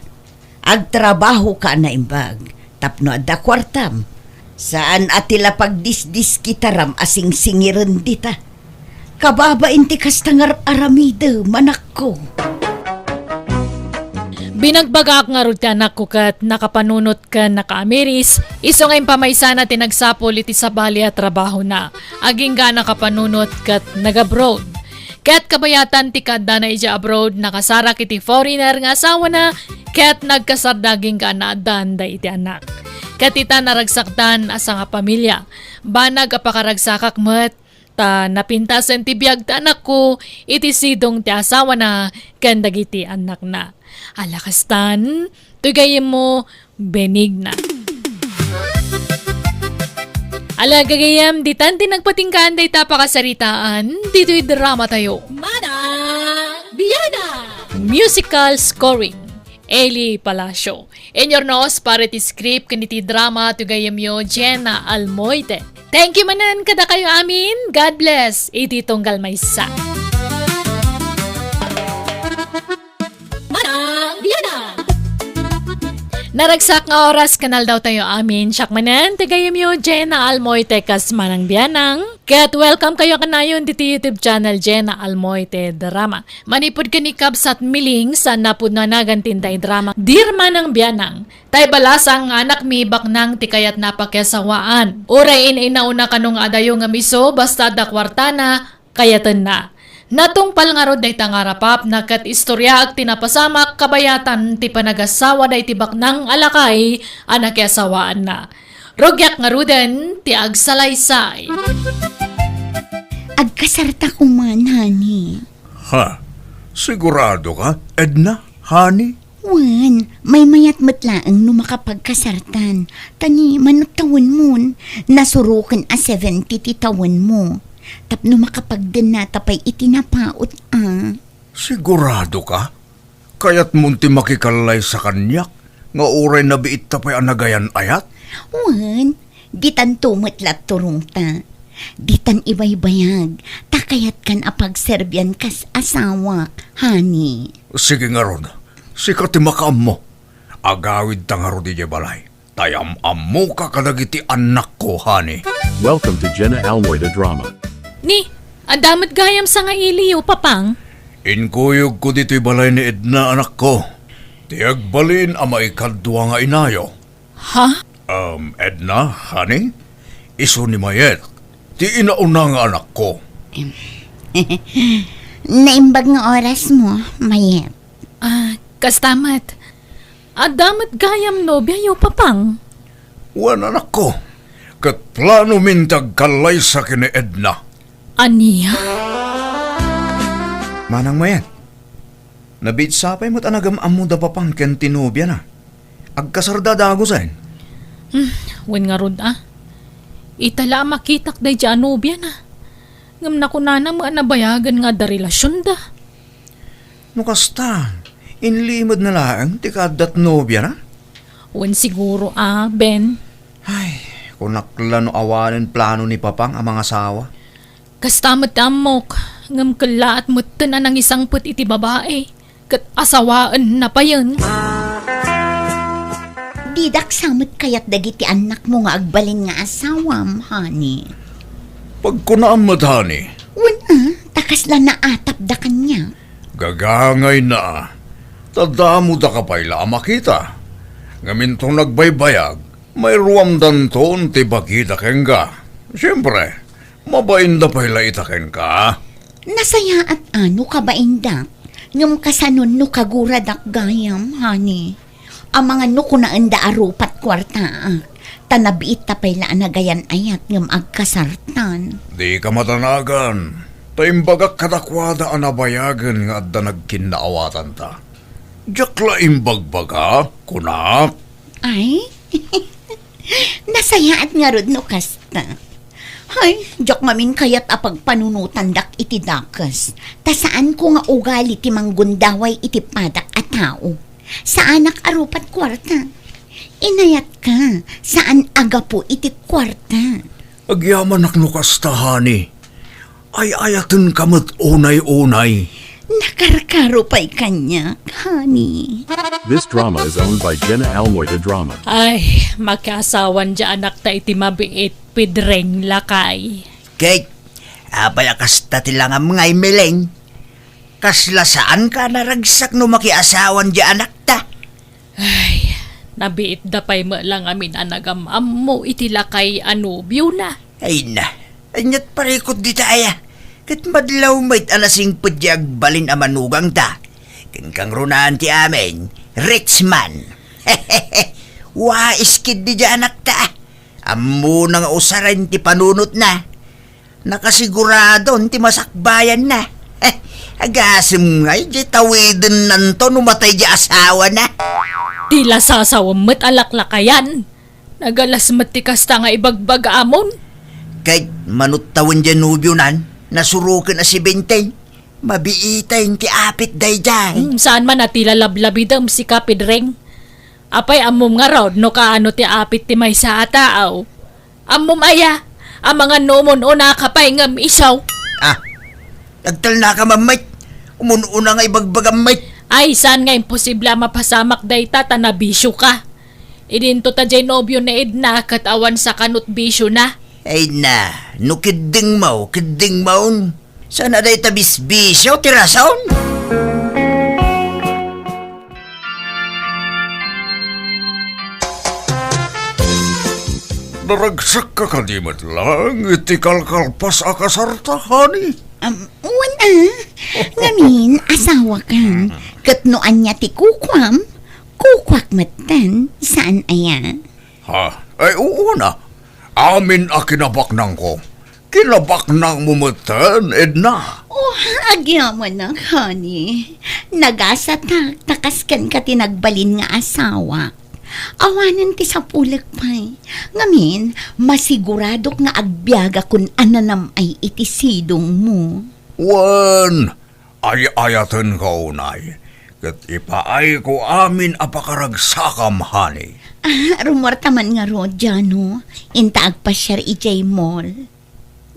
Agtrabahoka a naimbag tapno adda kuartam. Saan a ti la pagdisdiskitaram a singsingiren dita. Kababain ti kasta nga ar-aramidem, anakko. Binagbagaak ngarud ti anakko ket nakapanunot ken nakaamiris, isu nga impamaysana ti nagsapul iti sabali a trabahona. Agingga a nakapanunot ket nag-abroad. Ket kabayatan ti kaaddana idiay abroad, nakasarak iti foreigner nga asawana, ket nagkasarda agingga a naaddan daydi anak. Ket ita naragsakdan a sangapamilia. Banag a pakaragsakak met, ta napintasen ti biag ti anakko iti sidong ti asawana ken dagiti annakna. Ala kastan, toy gayyemmo, Benigna. Ala, gagayyem, ditan ti nagpatinggaan dayta pakasaritaan ditoy drama tayo. Manang Biana! Musical scoring, Eli Palacio. Inurnos para iti script ken iti drama ti gayyemyo, Jenna Almoite. Thank you manen kadakayo amin. God bless. Iti tunggal maysa. Manang Biana! Naragsak nga oras ken aldaw tayo amin. Siak manen ti gayyemyo, Jenna Almoite, kas Manang Bianang. Ket welcome kayo kanayon diti YouTube channel, Jenna Almoite Drama. Manipud ken ni Kabsat Miling, saan a pudno a nagan ti inday drama, Dear Manang Bianang. Tay balasang nga anakmi baknang ti kayatna a pakiasawaan. Uray in-inaona kano nga adayo ngem isu, basta adda kuartana, kayatenna. Natungpal ngarud dayta nga arapapna ket istoriaak ti napasamak kabayatan ti panagasawa daydi baknang a lakay a nakiasawaanna. Rugiak ngaruden ti agsalaysay. Agkasarta koma, honey. Ha? Sigurado ka, Edna? Honey? Wen, maymayat met laeng no makapagkasartan. Ta ni, mano tawenmon, nasuroken a seventy ti tawenmo. Tapno makapagdennata pay iti napaut a. Sigurado ka? Kayatmon ti makikallaysa kaniak nga uray nabiitta pay a nagayan-ayat? Wen, ditanto met la turongta. Ditan ibaybayag, ta kayatkan a pagserbian kas asawak, honey. Sige ngarud, sika ti makaammo. Agawidta ngarud idiay balay. Ta am-ammoka kadagiti annakko, honey. Welcome to Jenna Almoida Drama. Ni, adda met gayam sangailiyo, Papang? Inkuyogko ditoy balay ni Edna, anakko. Ti agbalin a maikadua nga inayo. Ha? Um, Edna, honey? Isu ni Mayet, ti inauna nga anakko. Em. Naimbag nga orasmo, Mayet. Ah, kasta met. Adda met gayam nobiayo, Papang? Wen, anakko. Ket planomin ti agkallaysa ken ni Edna. Ania? Manang Mayet, nabiitsa pay met a nagam-ammo da Papang ken ti nobiana. Agkasarda dagusen. Hmm, wen ngarud a. Ita la a makitak daydiay a nobiana. Ngem nakunana met a nabayagen nga adda relasionda. No kasta, inlimedna laeng ti kaaddat nobiana? Wen siguro a, Ben. Ay, kunak la no awanen plano ni Papang a mangasawa. Kasta met ti ammok, ngem kellaat metten a nangisangpet iti babai, ket asawaenna payen. Didak sa met kayat dagiti annakmo nga agbalin nga asawam, honey. Pagkunaam met, honey. Wen a, ta kasla naatapda kaniak. Gagangayna, ta damodaka pay la a makita. Ngem inton nagbaybayag, mairuamdanton ti bagida kenka. Siempre, mabainda pay la ita kenka. Nasayaat a no kabaindak, ngem kasanon no kaguradak gayam, honey. Amangan no kunaenda a rupat kuartaak, ta nabiitta pay la a nagayan-ayat ngem agkasartan. Dika madanagan, ta imbagak kadakuada a nabayagen nga adda nagkinnaawatanta. Diak la imbagbaga, kunak. Ay? Nasayaat ngarud no kasta. Hay, diak ngamin kayat a pagpanunotandak iti dakes, ta saanko nga ugali ti manggundaway iti padak a tao. Saanak a rupat kuarta. Inayatka, saan a gapu iti kuarta. Agyamanak no kasta, honey. Ay-ayatenka met unay-unay. Nakarkaro pay kaniak, honey. This drama is owned by Jenna Almoita Drama. Ay, makiasawan diay anakta iti mabiit, Pedreng, lakay. Kate, apay a kasta ti langam ngay, Meleng? Kasla saanka a naragsak no makiasawan diay anakta? Ay, nabiitda pay met la ngamin a nagam-ammo iti lakay a nobiona. Ay na, ania't parikut dita aya? Ket madlaw met a nasingpet diay agbalin a manugangta. Ken kangrunaan ti amin, rich man. Wais ketdi diay anakta. Ammona nga usaren ti panunotna. Nakasiguradon ti masakbayanna. Agasem ngay diay tawidennanto no matay diay asawana. Ti lasasawem met a laklakayan. Nagalas met ti kasta nga ibagbagamon. Ket mano tawen diay nobionan, nasuroken a si Benteng. Mabiiten ti apit daydiay. Hmm, saan man a ti lalablabidem, sika, Pedreng? Apay, ammom ngarud no kaano ti apit ti maysa a tao? Ammom aya, amangan no umun-unaka pay ngem isu. Ah, agtalnaka man met. Umun-una nga ibagbagam met. Ay, saan nga imposible a mapasamak dayta ta nabisioka? Idinto ta diay nobio ni Edna ket awan sa kanut bisiona. Ay na, no kiddingmo, kiddingmon. Saan a dayta bisbisio ti rason? Naragsakka kadi met laeng iti kalkalpas a kasarta, honey? Um, wen a. Ngamin, asawaka. Ket no ania ti kukuam, kukuak metten, saan aya? Ha? Ay, uu na. Amin a kinabaknangko. Kinabaknangmo metten, Edna. Oh, agyamanak, honey. Nagasatak ta kas kenka ti nagbalin nga asawa. Awanen ti sapulek pay. Ngamin, masiguradok nga agbiagakon a nanam-ay iti sidongmo. Wen, ay-ayatenka unay. Ket ipaayko amin a pakaragsakam, honey. Ah, rumuarta man ngarud, Jano. Inta agpasiar idiay mall.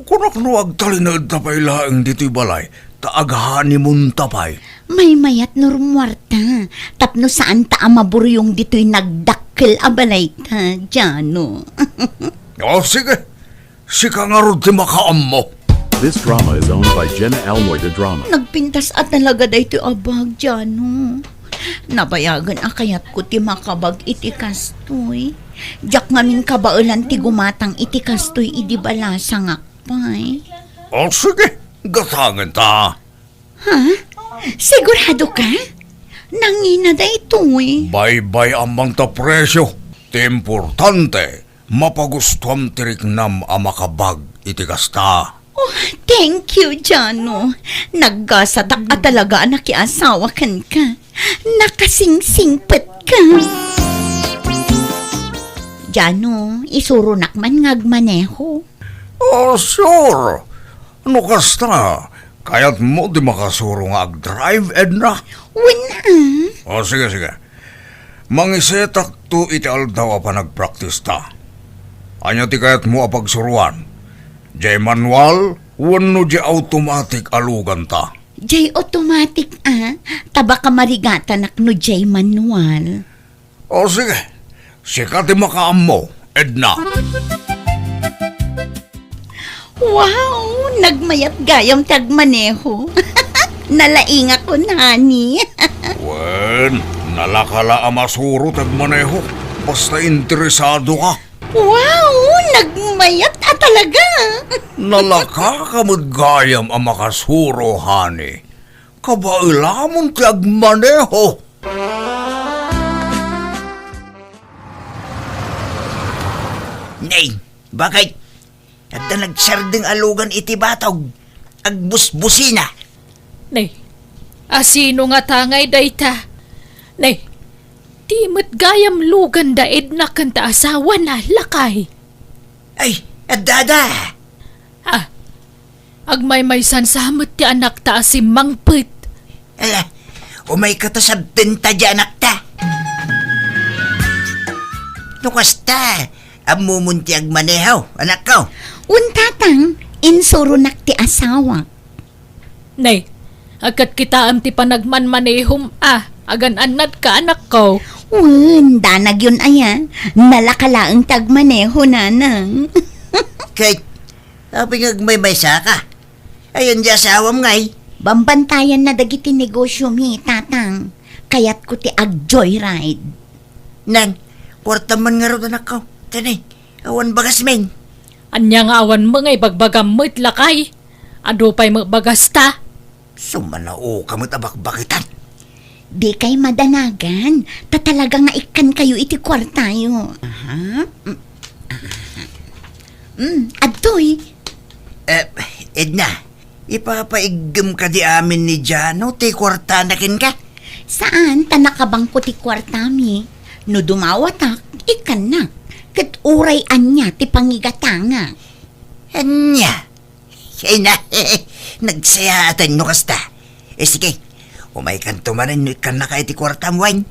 Kunak no agtalinaedta pay laeng ditoy balay, ta aghanimunta pay. Maymayat no rumuarta, tapno saanta a maburyong ditoy nagdakkel a balayta, Jano. O, sige. Sika ngarud ti makaammo. This drama is owned by Jenna Almoy de Drama. Nagpintas a talaga daytoy a bag, Jano. Nabayagen a kayatko ti makabag iti kastoy. Diak ngamin kabaelan ti gumatang iti kastoy idi balasangak pay. O, sige, gatangenta. Ha? Sigurado ka? Nangina daytoy. Baybay-am man ta presio. Ti importante, mapagustuam ti riknam a makabag iti kasta. Oh, thank you, Jano. Naggasatak a talaga a nakiasawa kenka. Nakasingsingpet ka. Jano, isuronak man nga agmaneho. Oh, sure. No kasta, kayatmo ti makasuro nga agdrive, Edna? Wen, ah. Oh, sige, sige. Mangisetakto iti aldaw a panagpraktista. Ania ti kayatmo a pagsuroan? Diay manual wenno diay automatic a luganta? Diay automatic, ah. Ta baka marigatanak no diay manual. O sige, sika ti makaammo, Edna. Wow! Nagmayat gayam ti agmaneho. Nalaingakon, honey. Wen, nalaka la a masuro ti agmaneho. Basta interesado ka. Wow! Nagmayat a talaga. Nalaka ka met gayam a makasuro, honey. Kabaelamon ti agmaneho. Nay, bakit? Adda nagsardeng a lugan iti batog. Agbusbusina. Nay, asino ngata ngay dayta? Nay, di met gayam lugan da Edna ken ta asawana, lakay. Ay, adda, adda. Ah, agmaymaysan sa met ti anakta a simmangpet. Ala, umayka ta sabtenta diay anakta. No kasta, ammomon ti agmaneho, anakko? Wen, tatang, insuronak ti asawak. Nay, agkatkitaem ti panagmanmanehom a, agan-annadka, anakko. Wen, danagyon aya, nalaka laeng ti agmaneho, nanang. Kay, apay nga agmaymaysaka? Ayan diay asawam ngay? Bambantayanna dagiti negosyomi, tatang. Kayatko ti ag-joyride. Nang, kuartam man ngarud, anakko. Kanay, awan bagasmin. Ania nga awanmo nga ibagbagam met, lakay? Adu pay met bagasta. Sumanaoka met a bakbakitan. Dikay madanagan, ta talaga nga ikkankayo iti kuartayo. Aha. Mm, aha. Mm, adtoy. Eh, Edna, ipapaiggem kadi amin ni Jano ti kuartana kenka? Saan, ta nakabangko ti kuartami. No dumawatak, ikkannak. Ket uray ania ti pangigatangak. Ania? Ay na, nagsayaatan no kasta. Eh, sige, umaykanto manen no ikkannaka iti kuartam, wen.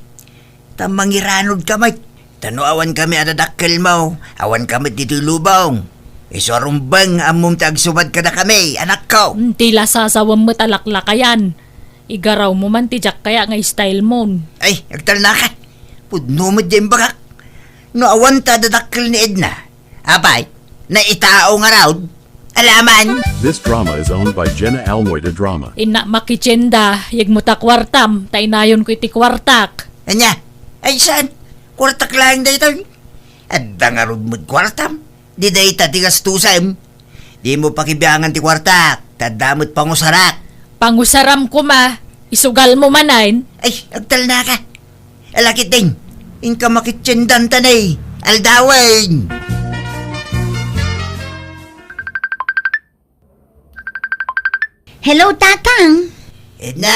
Ta mangiranudka met. Ta no awankami a dadakkelmo, awanka met ditoy lubong. Isu a rumbeng, ammom ti agsubad kadakami, anakko. Hmm, ti lasasawem met a laklakayan. Igarawmo man ti diak kaya nga style mon. Ay, agtalnaka. Pudno met diay imbagak. No awan ta dadakkel ni Edna, apay, naitao ngarud? Alaman! This drama is owned by Jenna Almoy de Drama. Innak makitienda, yegmo ta kuartam, ta inayonko iti kuartak. Ania? Ay, saan? Kuartak laeng daytoy. Adda ngarud met kuartam. Di dayta ti gastusem. Dimo pakibiangan ti kuartak, ta adda met pangusarak. Pangusaram koma, isugalmo manen. Ay, agtalnaka. Ala ketdin, inka makitiendan ta ne, aldawen. Hello, Tatang. Edna,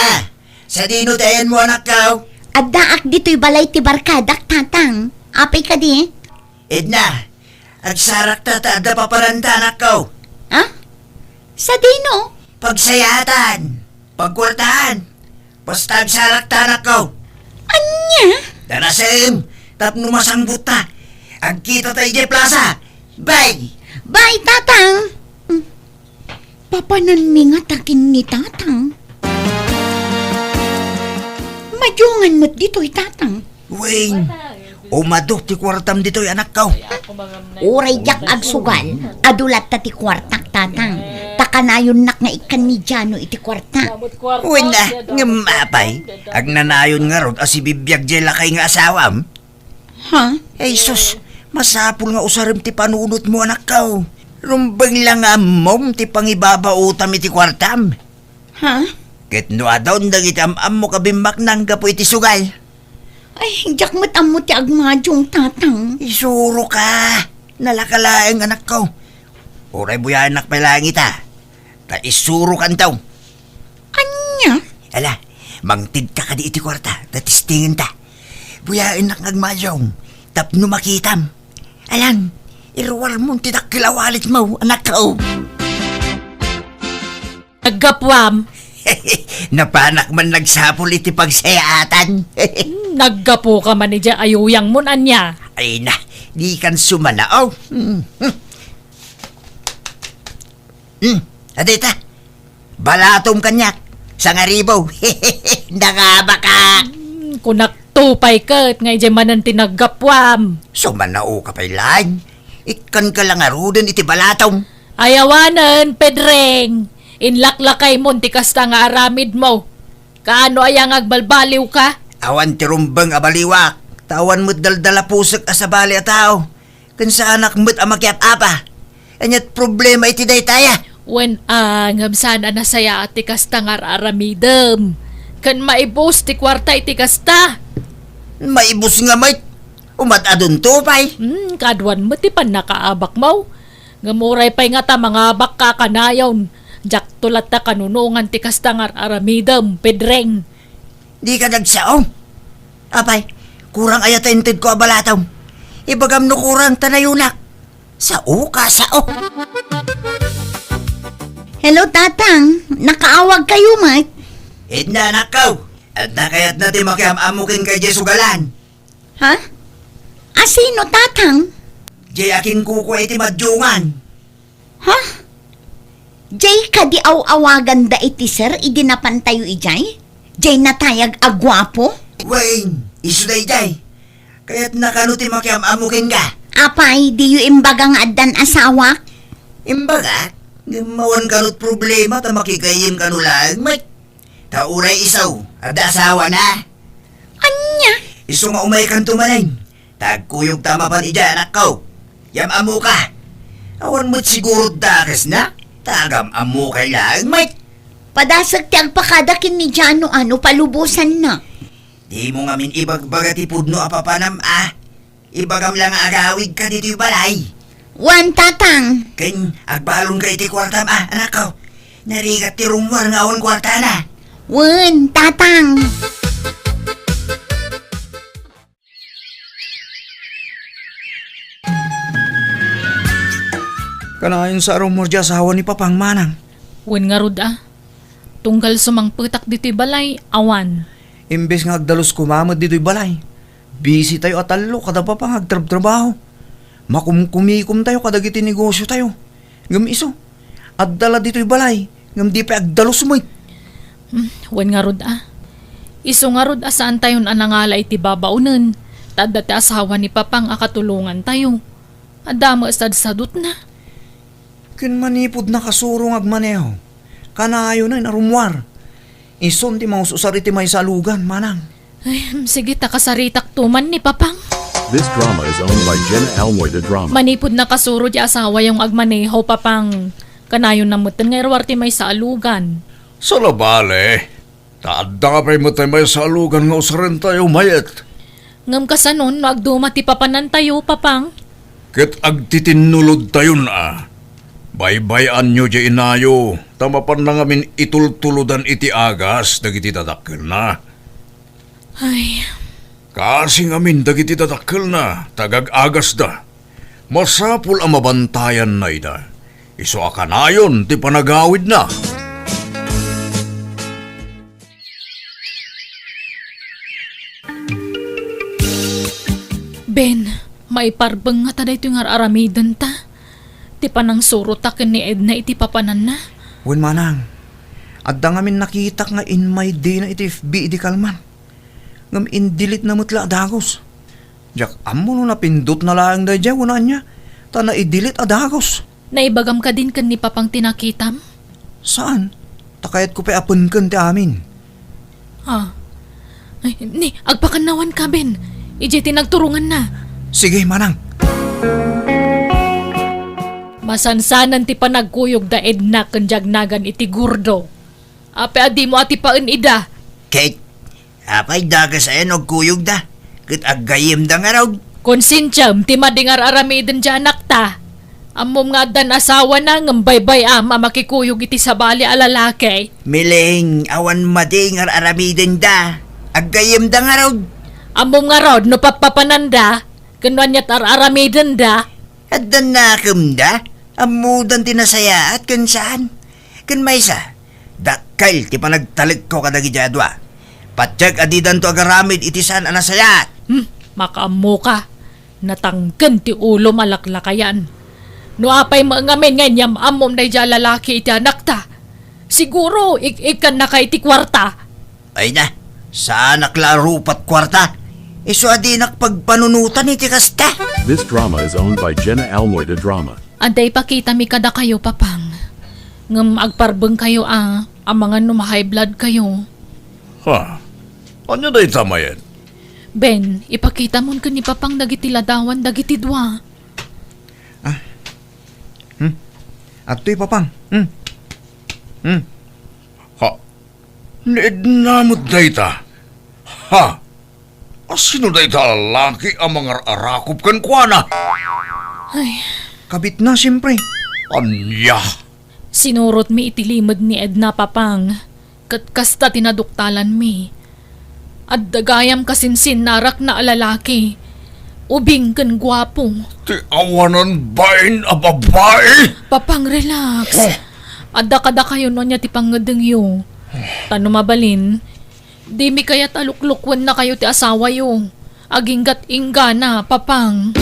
sadino ti ayanmo, anakko? Addaak ditoy balay ti barkadak, Tatang. Apay kadi? Edna, agsarakta ta adda papananta, anakko. Ha? Sadino? Pagsayaatan, pagkuartaan. Basta agsalakta, anakko. Ania? Darasem, tapno masangbotta. Agkitata idiay plaza. Bye! Bye, Tatang! Hmm. Papananmi ngata ken ni Tatang. Madiongan met ditoy, Tatang. Wen, umadu ti kuartam ditoy, anakko. Uray diak agsugal, adu latta ti kuartak, Tatang. Ta kanayonnak nga ikkan ni Jano iti kuarta. Wen, ah, ngem apay, agnanayon ngarud a sibibiag diay lakay nga asawam? Ha? Ay, sus, masapul nga usarem ti panunotmo, anakko. Rumbeng la nga ammom ti pangibabaotam iti kuartam. Ha? Ket no adun dagiti am-ammok a bimmaknang gapu iti sugal? Ay, diak met ammo ti agmadiong, Tatang. Isuroka. Nalaka laeng, anakko. Uray buyaennak pay laeng ita. Ta isurokanto. Ania? Ala, mangtedka kadi iti kuarta, ta testingenta. Buyaennak nga agmadiong, tapno makitam. Alan, iruarmon ti dakkel a walletmo, anakko. Naggapuam. Napanak man nagsapul iti pagsayaatan. Naggapuka man idiay ayuyangmon, ania? Ay na, dikan sumanaw. Hmm. Hmm, adita. Balatom kaniak, sangaribu. Nangabakak. Hmm, kunak to pay ket nga idiay manen ti naggapuam. Sumanaoka pay laeng. Ikkanka la ngaruden iti balatom. Ay awanen, Pedreng. Inlaklakaymon ti kasta nga aramidmo. Kaano aya nga agbalbaliwka? Awan ti rumbeng a baliwak, ta awan met daldalapusek a sabali a tao. Ken saanak met a makiap-apa. Aniat problema iti daytaya? Wen a, ngem saan a nasayaat ti kasta nga ar-aramidem. Ken maibus ti kuarta iti kasta. Maibus nga met? Umat-adunto pay? Hmm, kaduan met ti pannakaabakmo. Ngem uray pay ngata mangabakka kanayon, diakto latta kanunongan ti kasta nga ar-aramidem, Pedreng. Dika nagsao? Apay, kurang aya ta intedko a balatom? Ibagam no kurang ta nayonak. Saoka, sao. Hello, Tatang. Nakaawagkayo met? Edna, anakko. Adda kayatna ti makiam-ammo kenka idiay sugalan? Ha? Asino, Tatang? Diay akinkukua iti madiongan. Ha? Diay kadi aw-awaganda iti sir idi napantayo idiay? Diay natayag a guapo? Wen, isu daydiay. Kayatna kano ti makiam-ammo kenka. Apay, diyo imbaga nga addan asawak? Imbagak? Ngem awan kanot problema ta makigayem kano laeng met. Ta uray isu, adda asawana. Ania? Isu nga umaykanto manen. Ta agkuyogta mapan idiay, anakko. Yam-ammoka. Awan met siguro dakesna. Ta agam-ammokay laeng met. Padasek ti agpakada ken ni Jano a no palubosanna. Dimo ngamin ibagbaga ti pudno a papanam a. Ibagam la nga agawidka ditoy balay. Wen, Tatang. Ken agbalonka iti kuartam a, anakko. Narigat ti rummuar nga awan kuartana. Wen, Tatang. Kanayon sa a rummuar ti asawa ni Papang, manang. Wen ngarud a. Tunggal sumangpetak ditoy balay, awan. Imbes nga agdalus koma met ditoy balay, busy tayo a tallo kada Papang agtrabtrabaho. Makumkumikom tayo kadagiti negosyo tayo. Ngem isu, adda la ditoy balay, ngem di pay agdalus met. Hmm, wen ngarud a. Isu ngarud a saan tayon a nangala iti babaonen, ta adda ti asawa ni Papang a katulongan tayo. Adda met sadsadutna. Ken manipud nakasuro nga agmaneho, kanayonen a rummuar. Isun ti mangus-usar iti maysa a lugan, manang. Ay, sige, ta kasaritak tuman ni Papang. This drama is owned by Jenna Almoy, the drama. Manipud nakasuro ti asawayo nga agmaneho, Papang. Kanayon na metten nga iruar ti maysa a lugan. Sala bale. Ta adda pay met ti maysa a lugan nga usarentayo, mayat. Ngem kasanon no agduma ti papanantayo, Papang? Ket agtitinnulodtayon a. Baybay-anyo diay inayo, ta mapanna ngamin itultulodan iti agas dagiti dadakkelna. Ay. Kaasi ngamin dagiti dadakkelna, ta agag-agasda. Masapul a mabantayanna ida. Isu a kanayon ti panagawidna. Maiparbeng ngata daytoy nga ar-aramidenta. Ti panangsurotta ken ni Edna iti papananna. Wen manang, adda ngamin nakitak nga immay dina iti F B idi kalman. Ngem in-delete na met la a dagus. Diak ammo no napindotna laeng daydiay wenno ania, ta na-delete a dagus. Naibagam kadin ken ni Papang ti nakitam? Saan. Ta kayatko pay a penken ti amin. Ah. Ay, ni, agpakannawanka, Ben. Idiay ti nagturonganna. Sige, manang. Masansanan ti panagkuyog da Edna ken Jagnagan iti Gordo. Apay a dimo atipaen ida? Ket, apay dakes ayan agkuyogda? Ket aggayyemda ngarud? Konsensiam ti madi nga ar-aramiden ti anakta. Ammom nga addan asawana ngem baybay-am a makikuyog iti sabali a lalaki. Mileng, awan madi nga ar-aramidenda. Aggayyemda ngarud? Ammom ngarud no pappapananda, ken no aniat ar-aramidenda. Addan nakemda? Ammodan ti nasayaat ken saan? Ken maysa, dakkel ti panagtalekko kadagiti a dua. Patiek a didanto agaramid iti saan a nasayaat. Hmm, makaammoka. Natangken ti ulom a laklakayan. No apay met ngamin nga inyam-ammom daydiay a lalaki iti anakta, siguro ik-ikkannaka iti kuarta. Ay na, saanak la a rupat kuarta. Isu a dinak pagpanunotan iti kasta. This drama is owned by Jenna Almoy de Drama. Adda ipakitami kadakayo, Papang. Ngem agparbengkayo a, amangan no ma-high blood kayo. Ha? Ania dayta mayen? Ben, ipakitamon ken ni Papang dagiti ladawan dagiti dua. Ah. Hmm? Adtoy, Papang. Hmm? Hmm? Ha? Ni Edna met dayta. Ha? Asino dayta a lalaki a mangar-arakop kenkuana? Ay. Kabitna, siempre. Ania? Sinurotmi iti limed ni Edna, Papang. Ket kasta ti naduktalanmi. Adda gayam kasinsinnarakna a lalaki. Ubing ken guapo. Ti awanan bain a babai? Papang, relax. Huh. Adda kadakayo no ania ti pangngedengyo. Ta no mabalin, dimi kayat a luklukennakayo ti asawayo. Aginggat inggana, Papang.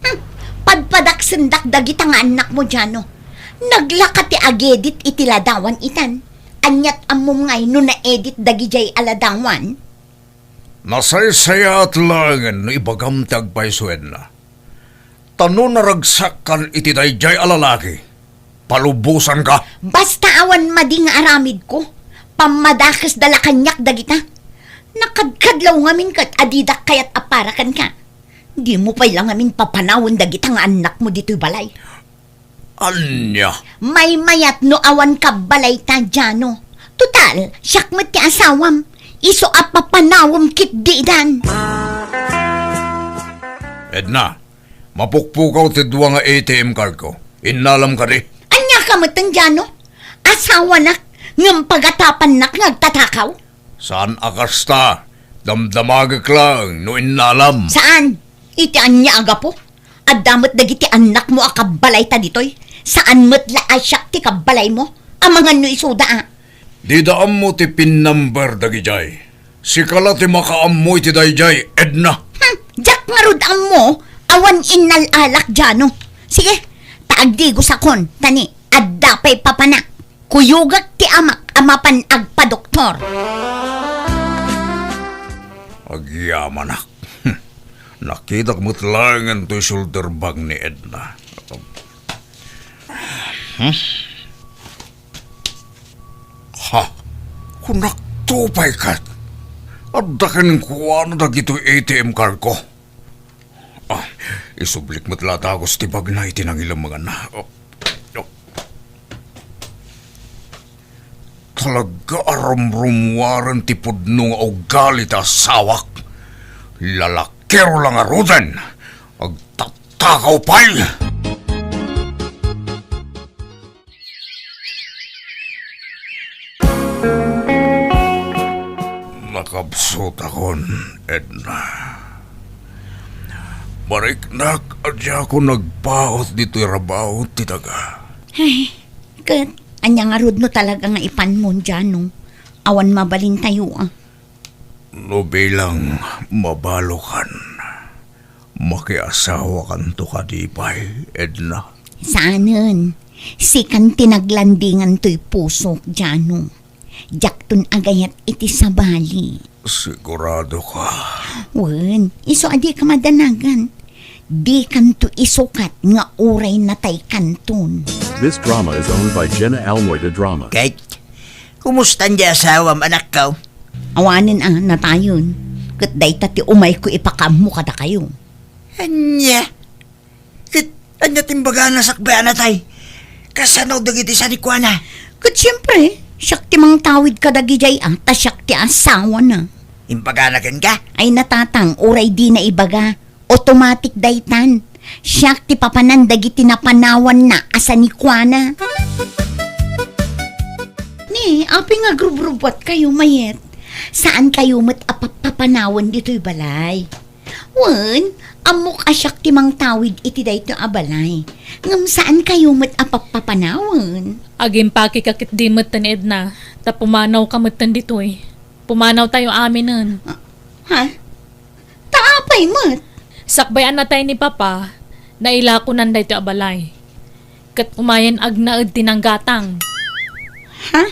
Hmm, padpadaksendak dagita nga annakmo, Jano. Naglaka ti agedit iti ladawan itan. Aniat ammom ngay no na-edit dagidiay a ladawan? Nasaysayaat laengen no ibagam ti agpayso, Edna. Ta no naragsakkan iti daydiay a lalaki, palubosanka. Basta awan madi nga aramidko, pammadakesda la kaniak dagita. Nakadkadlaw ngamin ket a didak kayat a para kenka. Dimo pay la ngamin papanawen dagita nga annakmo ditoy balay. Ania? Maymayat no awan kabbalayta, Jano. Total, siak met ti asawam. Isu a papanawem ketdi idan. Edna, mapukpukaw ti dua nga A T M cardko. Innalam kadi? Ania ka metten, Jano? Asawanak, ngem pagatapannak nga agtatakaw? Saan a kasta, damdamagek laeng no innalam. Saan? Iti ania a gapu? Adda met dagiti annakmo a kabbalayta ditoy. Saan met la a siak ti kabbalaymo? Amangan no isuda a. Dida ammo ti pin number dagidiay. Sika la ti makaammo iti daydiay, Edna. Hmm, diak ngarud ammo, awan innalalak, Jano. Sige, ta agdigosakon, ta ni, adda pay papanak. Kuyogak ti amak a mapan agpadoktor. Agyamanak. Nakitak met laengen toy shoulder bag ni Edna. Hmm? Ha? Kunakto pay ket. Adda kenkuana dagitoy A T M cardko. Ah, isublik met la dagus ti bagna iti nangilemenganna. Oh, oh. Talaga a rumrumuaren ti pudno nga ugali ti asawak. Lalakiro la ngaruden. Agtattakaw pay. Nakabsutakon, Edna. Mariknak a diakon nagpaut ditoy rabaw ti daga. Ay, ket ania ngarud no talaga nga ipanmon, Jano? Awan mabalintayo a. No bilang mabalokan, makiasawakanto kadi pay, Edna? Saanen. Sikan ti naglandingan toy pusok, Jano. Diakton agayat iti sabali. Sigurado ka? Wen, isu a dika madanagan. Dikanto isukat nga uray nataykanton. This drama is owned by Jenna Almoy de Drama. Kay, kumusta ti asawam, anakko? Awanen a, natayon. Ket dayta ti umayko ipakaammo kadakayo. Ania? Ket ania ti imbagana sakbay a natay? Kasano dagiti sanikuana? Ket siempre, siak ti mangtawid kadagidiay a, ta siak ti asawana. Imbagana kenka? Ay natatang, uray dina ibaga. Automatic daytan. Siak ti papanan dagiti napanawanna a sanikuana. Ni, apay nga agrubrubuat kayo, Mayet? Saan kayo met a papapanawan ditoy balay? Wen, ammok a siak ti mangtawid iti daytoy a balay. Ngem saan kayo met a papapanawan? Agimpakeka ketdi metten, Edna, ta pumanawka metten ditoy. Pumanawtayo aminen. Ah, ha? Ta apay met? Sakbay a natay ni Papa, nailakonan daytoy a balay. Ket umayen agnaed ti nanggatang. Ha?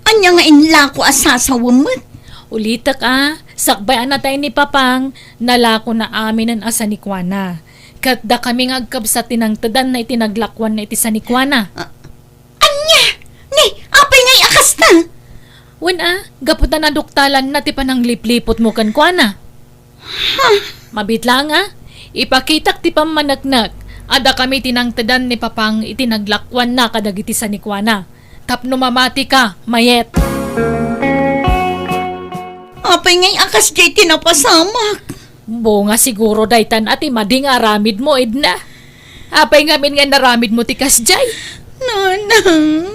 Ania nga inlako a sasawem met? Ulitek a, sakbay a natay ni Papang, nalakona aminen a sanikuana. Ket dakami nga agkabsat ti nangtedanna iti naglakuanna iti sanikuana. Ah, ania? Ni, apay ngay a kasta? Wen a, gapu ta naduktalanna ti panangliplipotmo kenkuana. Huh. Mabitlang a, ipakitak ti pammaneknek a dakami ti nangtedan ni Papang iti naglakuanna kadagiti sanikuana. Tapno mamatika, Mayet. Apay ngay a kasdiay ti napasamak? Bunga siguro daytan a ti madi nga aramidmo, Edna. Apay ngamin nga naramidmo ti kasdiay? Nanang.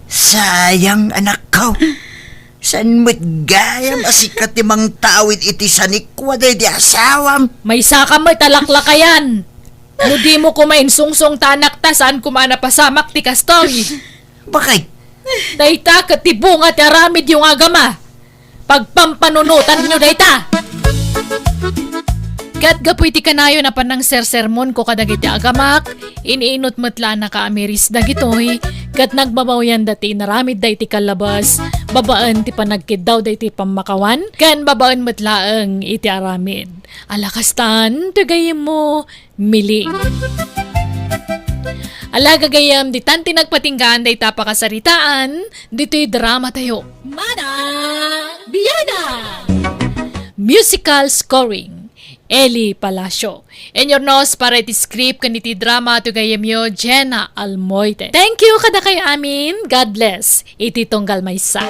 Sayang, anakko. Saan met gayam a sika ti mangtawid iti sanikua daydi asawam? Maysaka met a laklakayan. No dimo koma insungsong ta anak ta, saan koma a napasamak ti kastoy. Bakit? Dayta ket ti bunga ti aramidyo nga agama. Pagpampanunotanyo dayta. Ket gapu iti kanayon a panangsersermonko kadagiti agamak, iniinut met la a nakaamiris dagitoy, ket nagbabawianda ti inaramidda iti kallabas, babaen ti panagkiddawda iti pammakawan, ken babaen met laeng iti aramid. Ala kastan, ti gayyemmo, Mili. Ala gagayyem, ditan ti nagpatinggaan dayta pakasaritaan, ditoy drama tayo. Manang Biyada! Musical scoring, Eli Palacio. Inyurnos para iti script ken iti drama ti gayyemyo, Jenna Almoite. Thank you kadakayo amin. God bless. Iti tunggal maysa.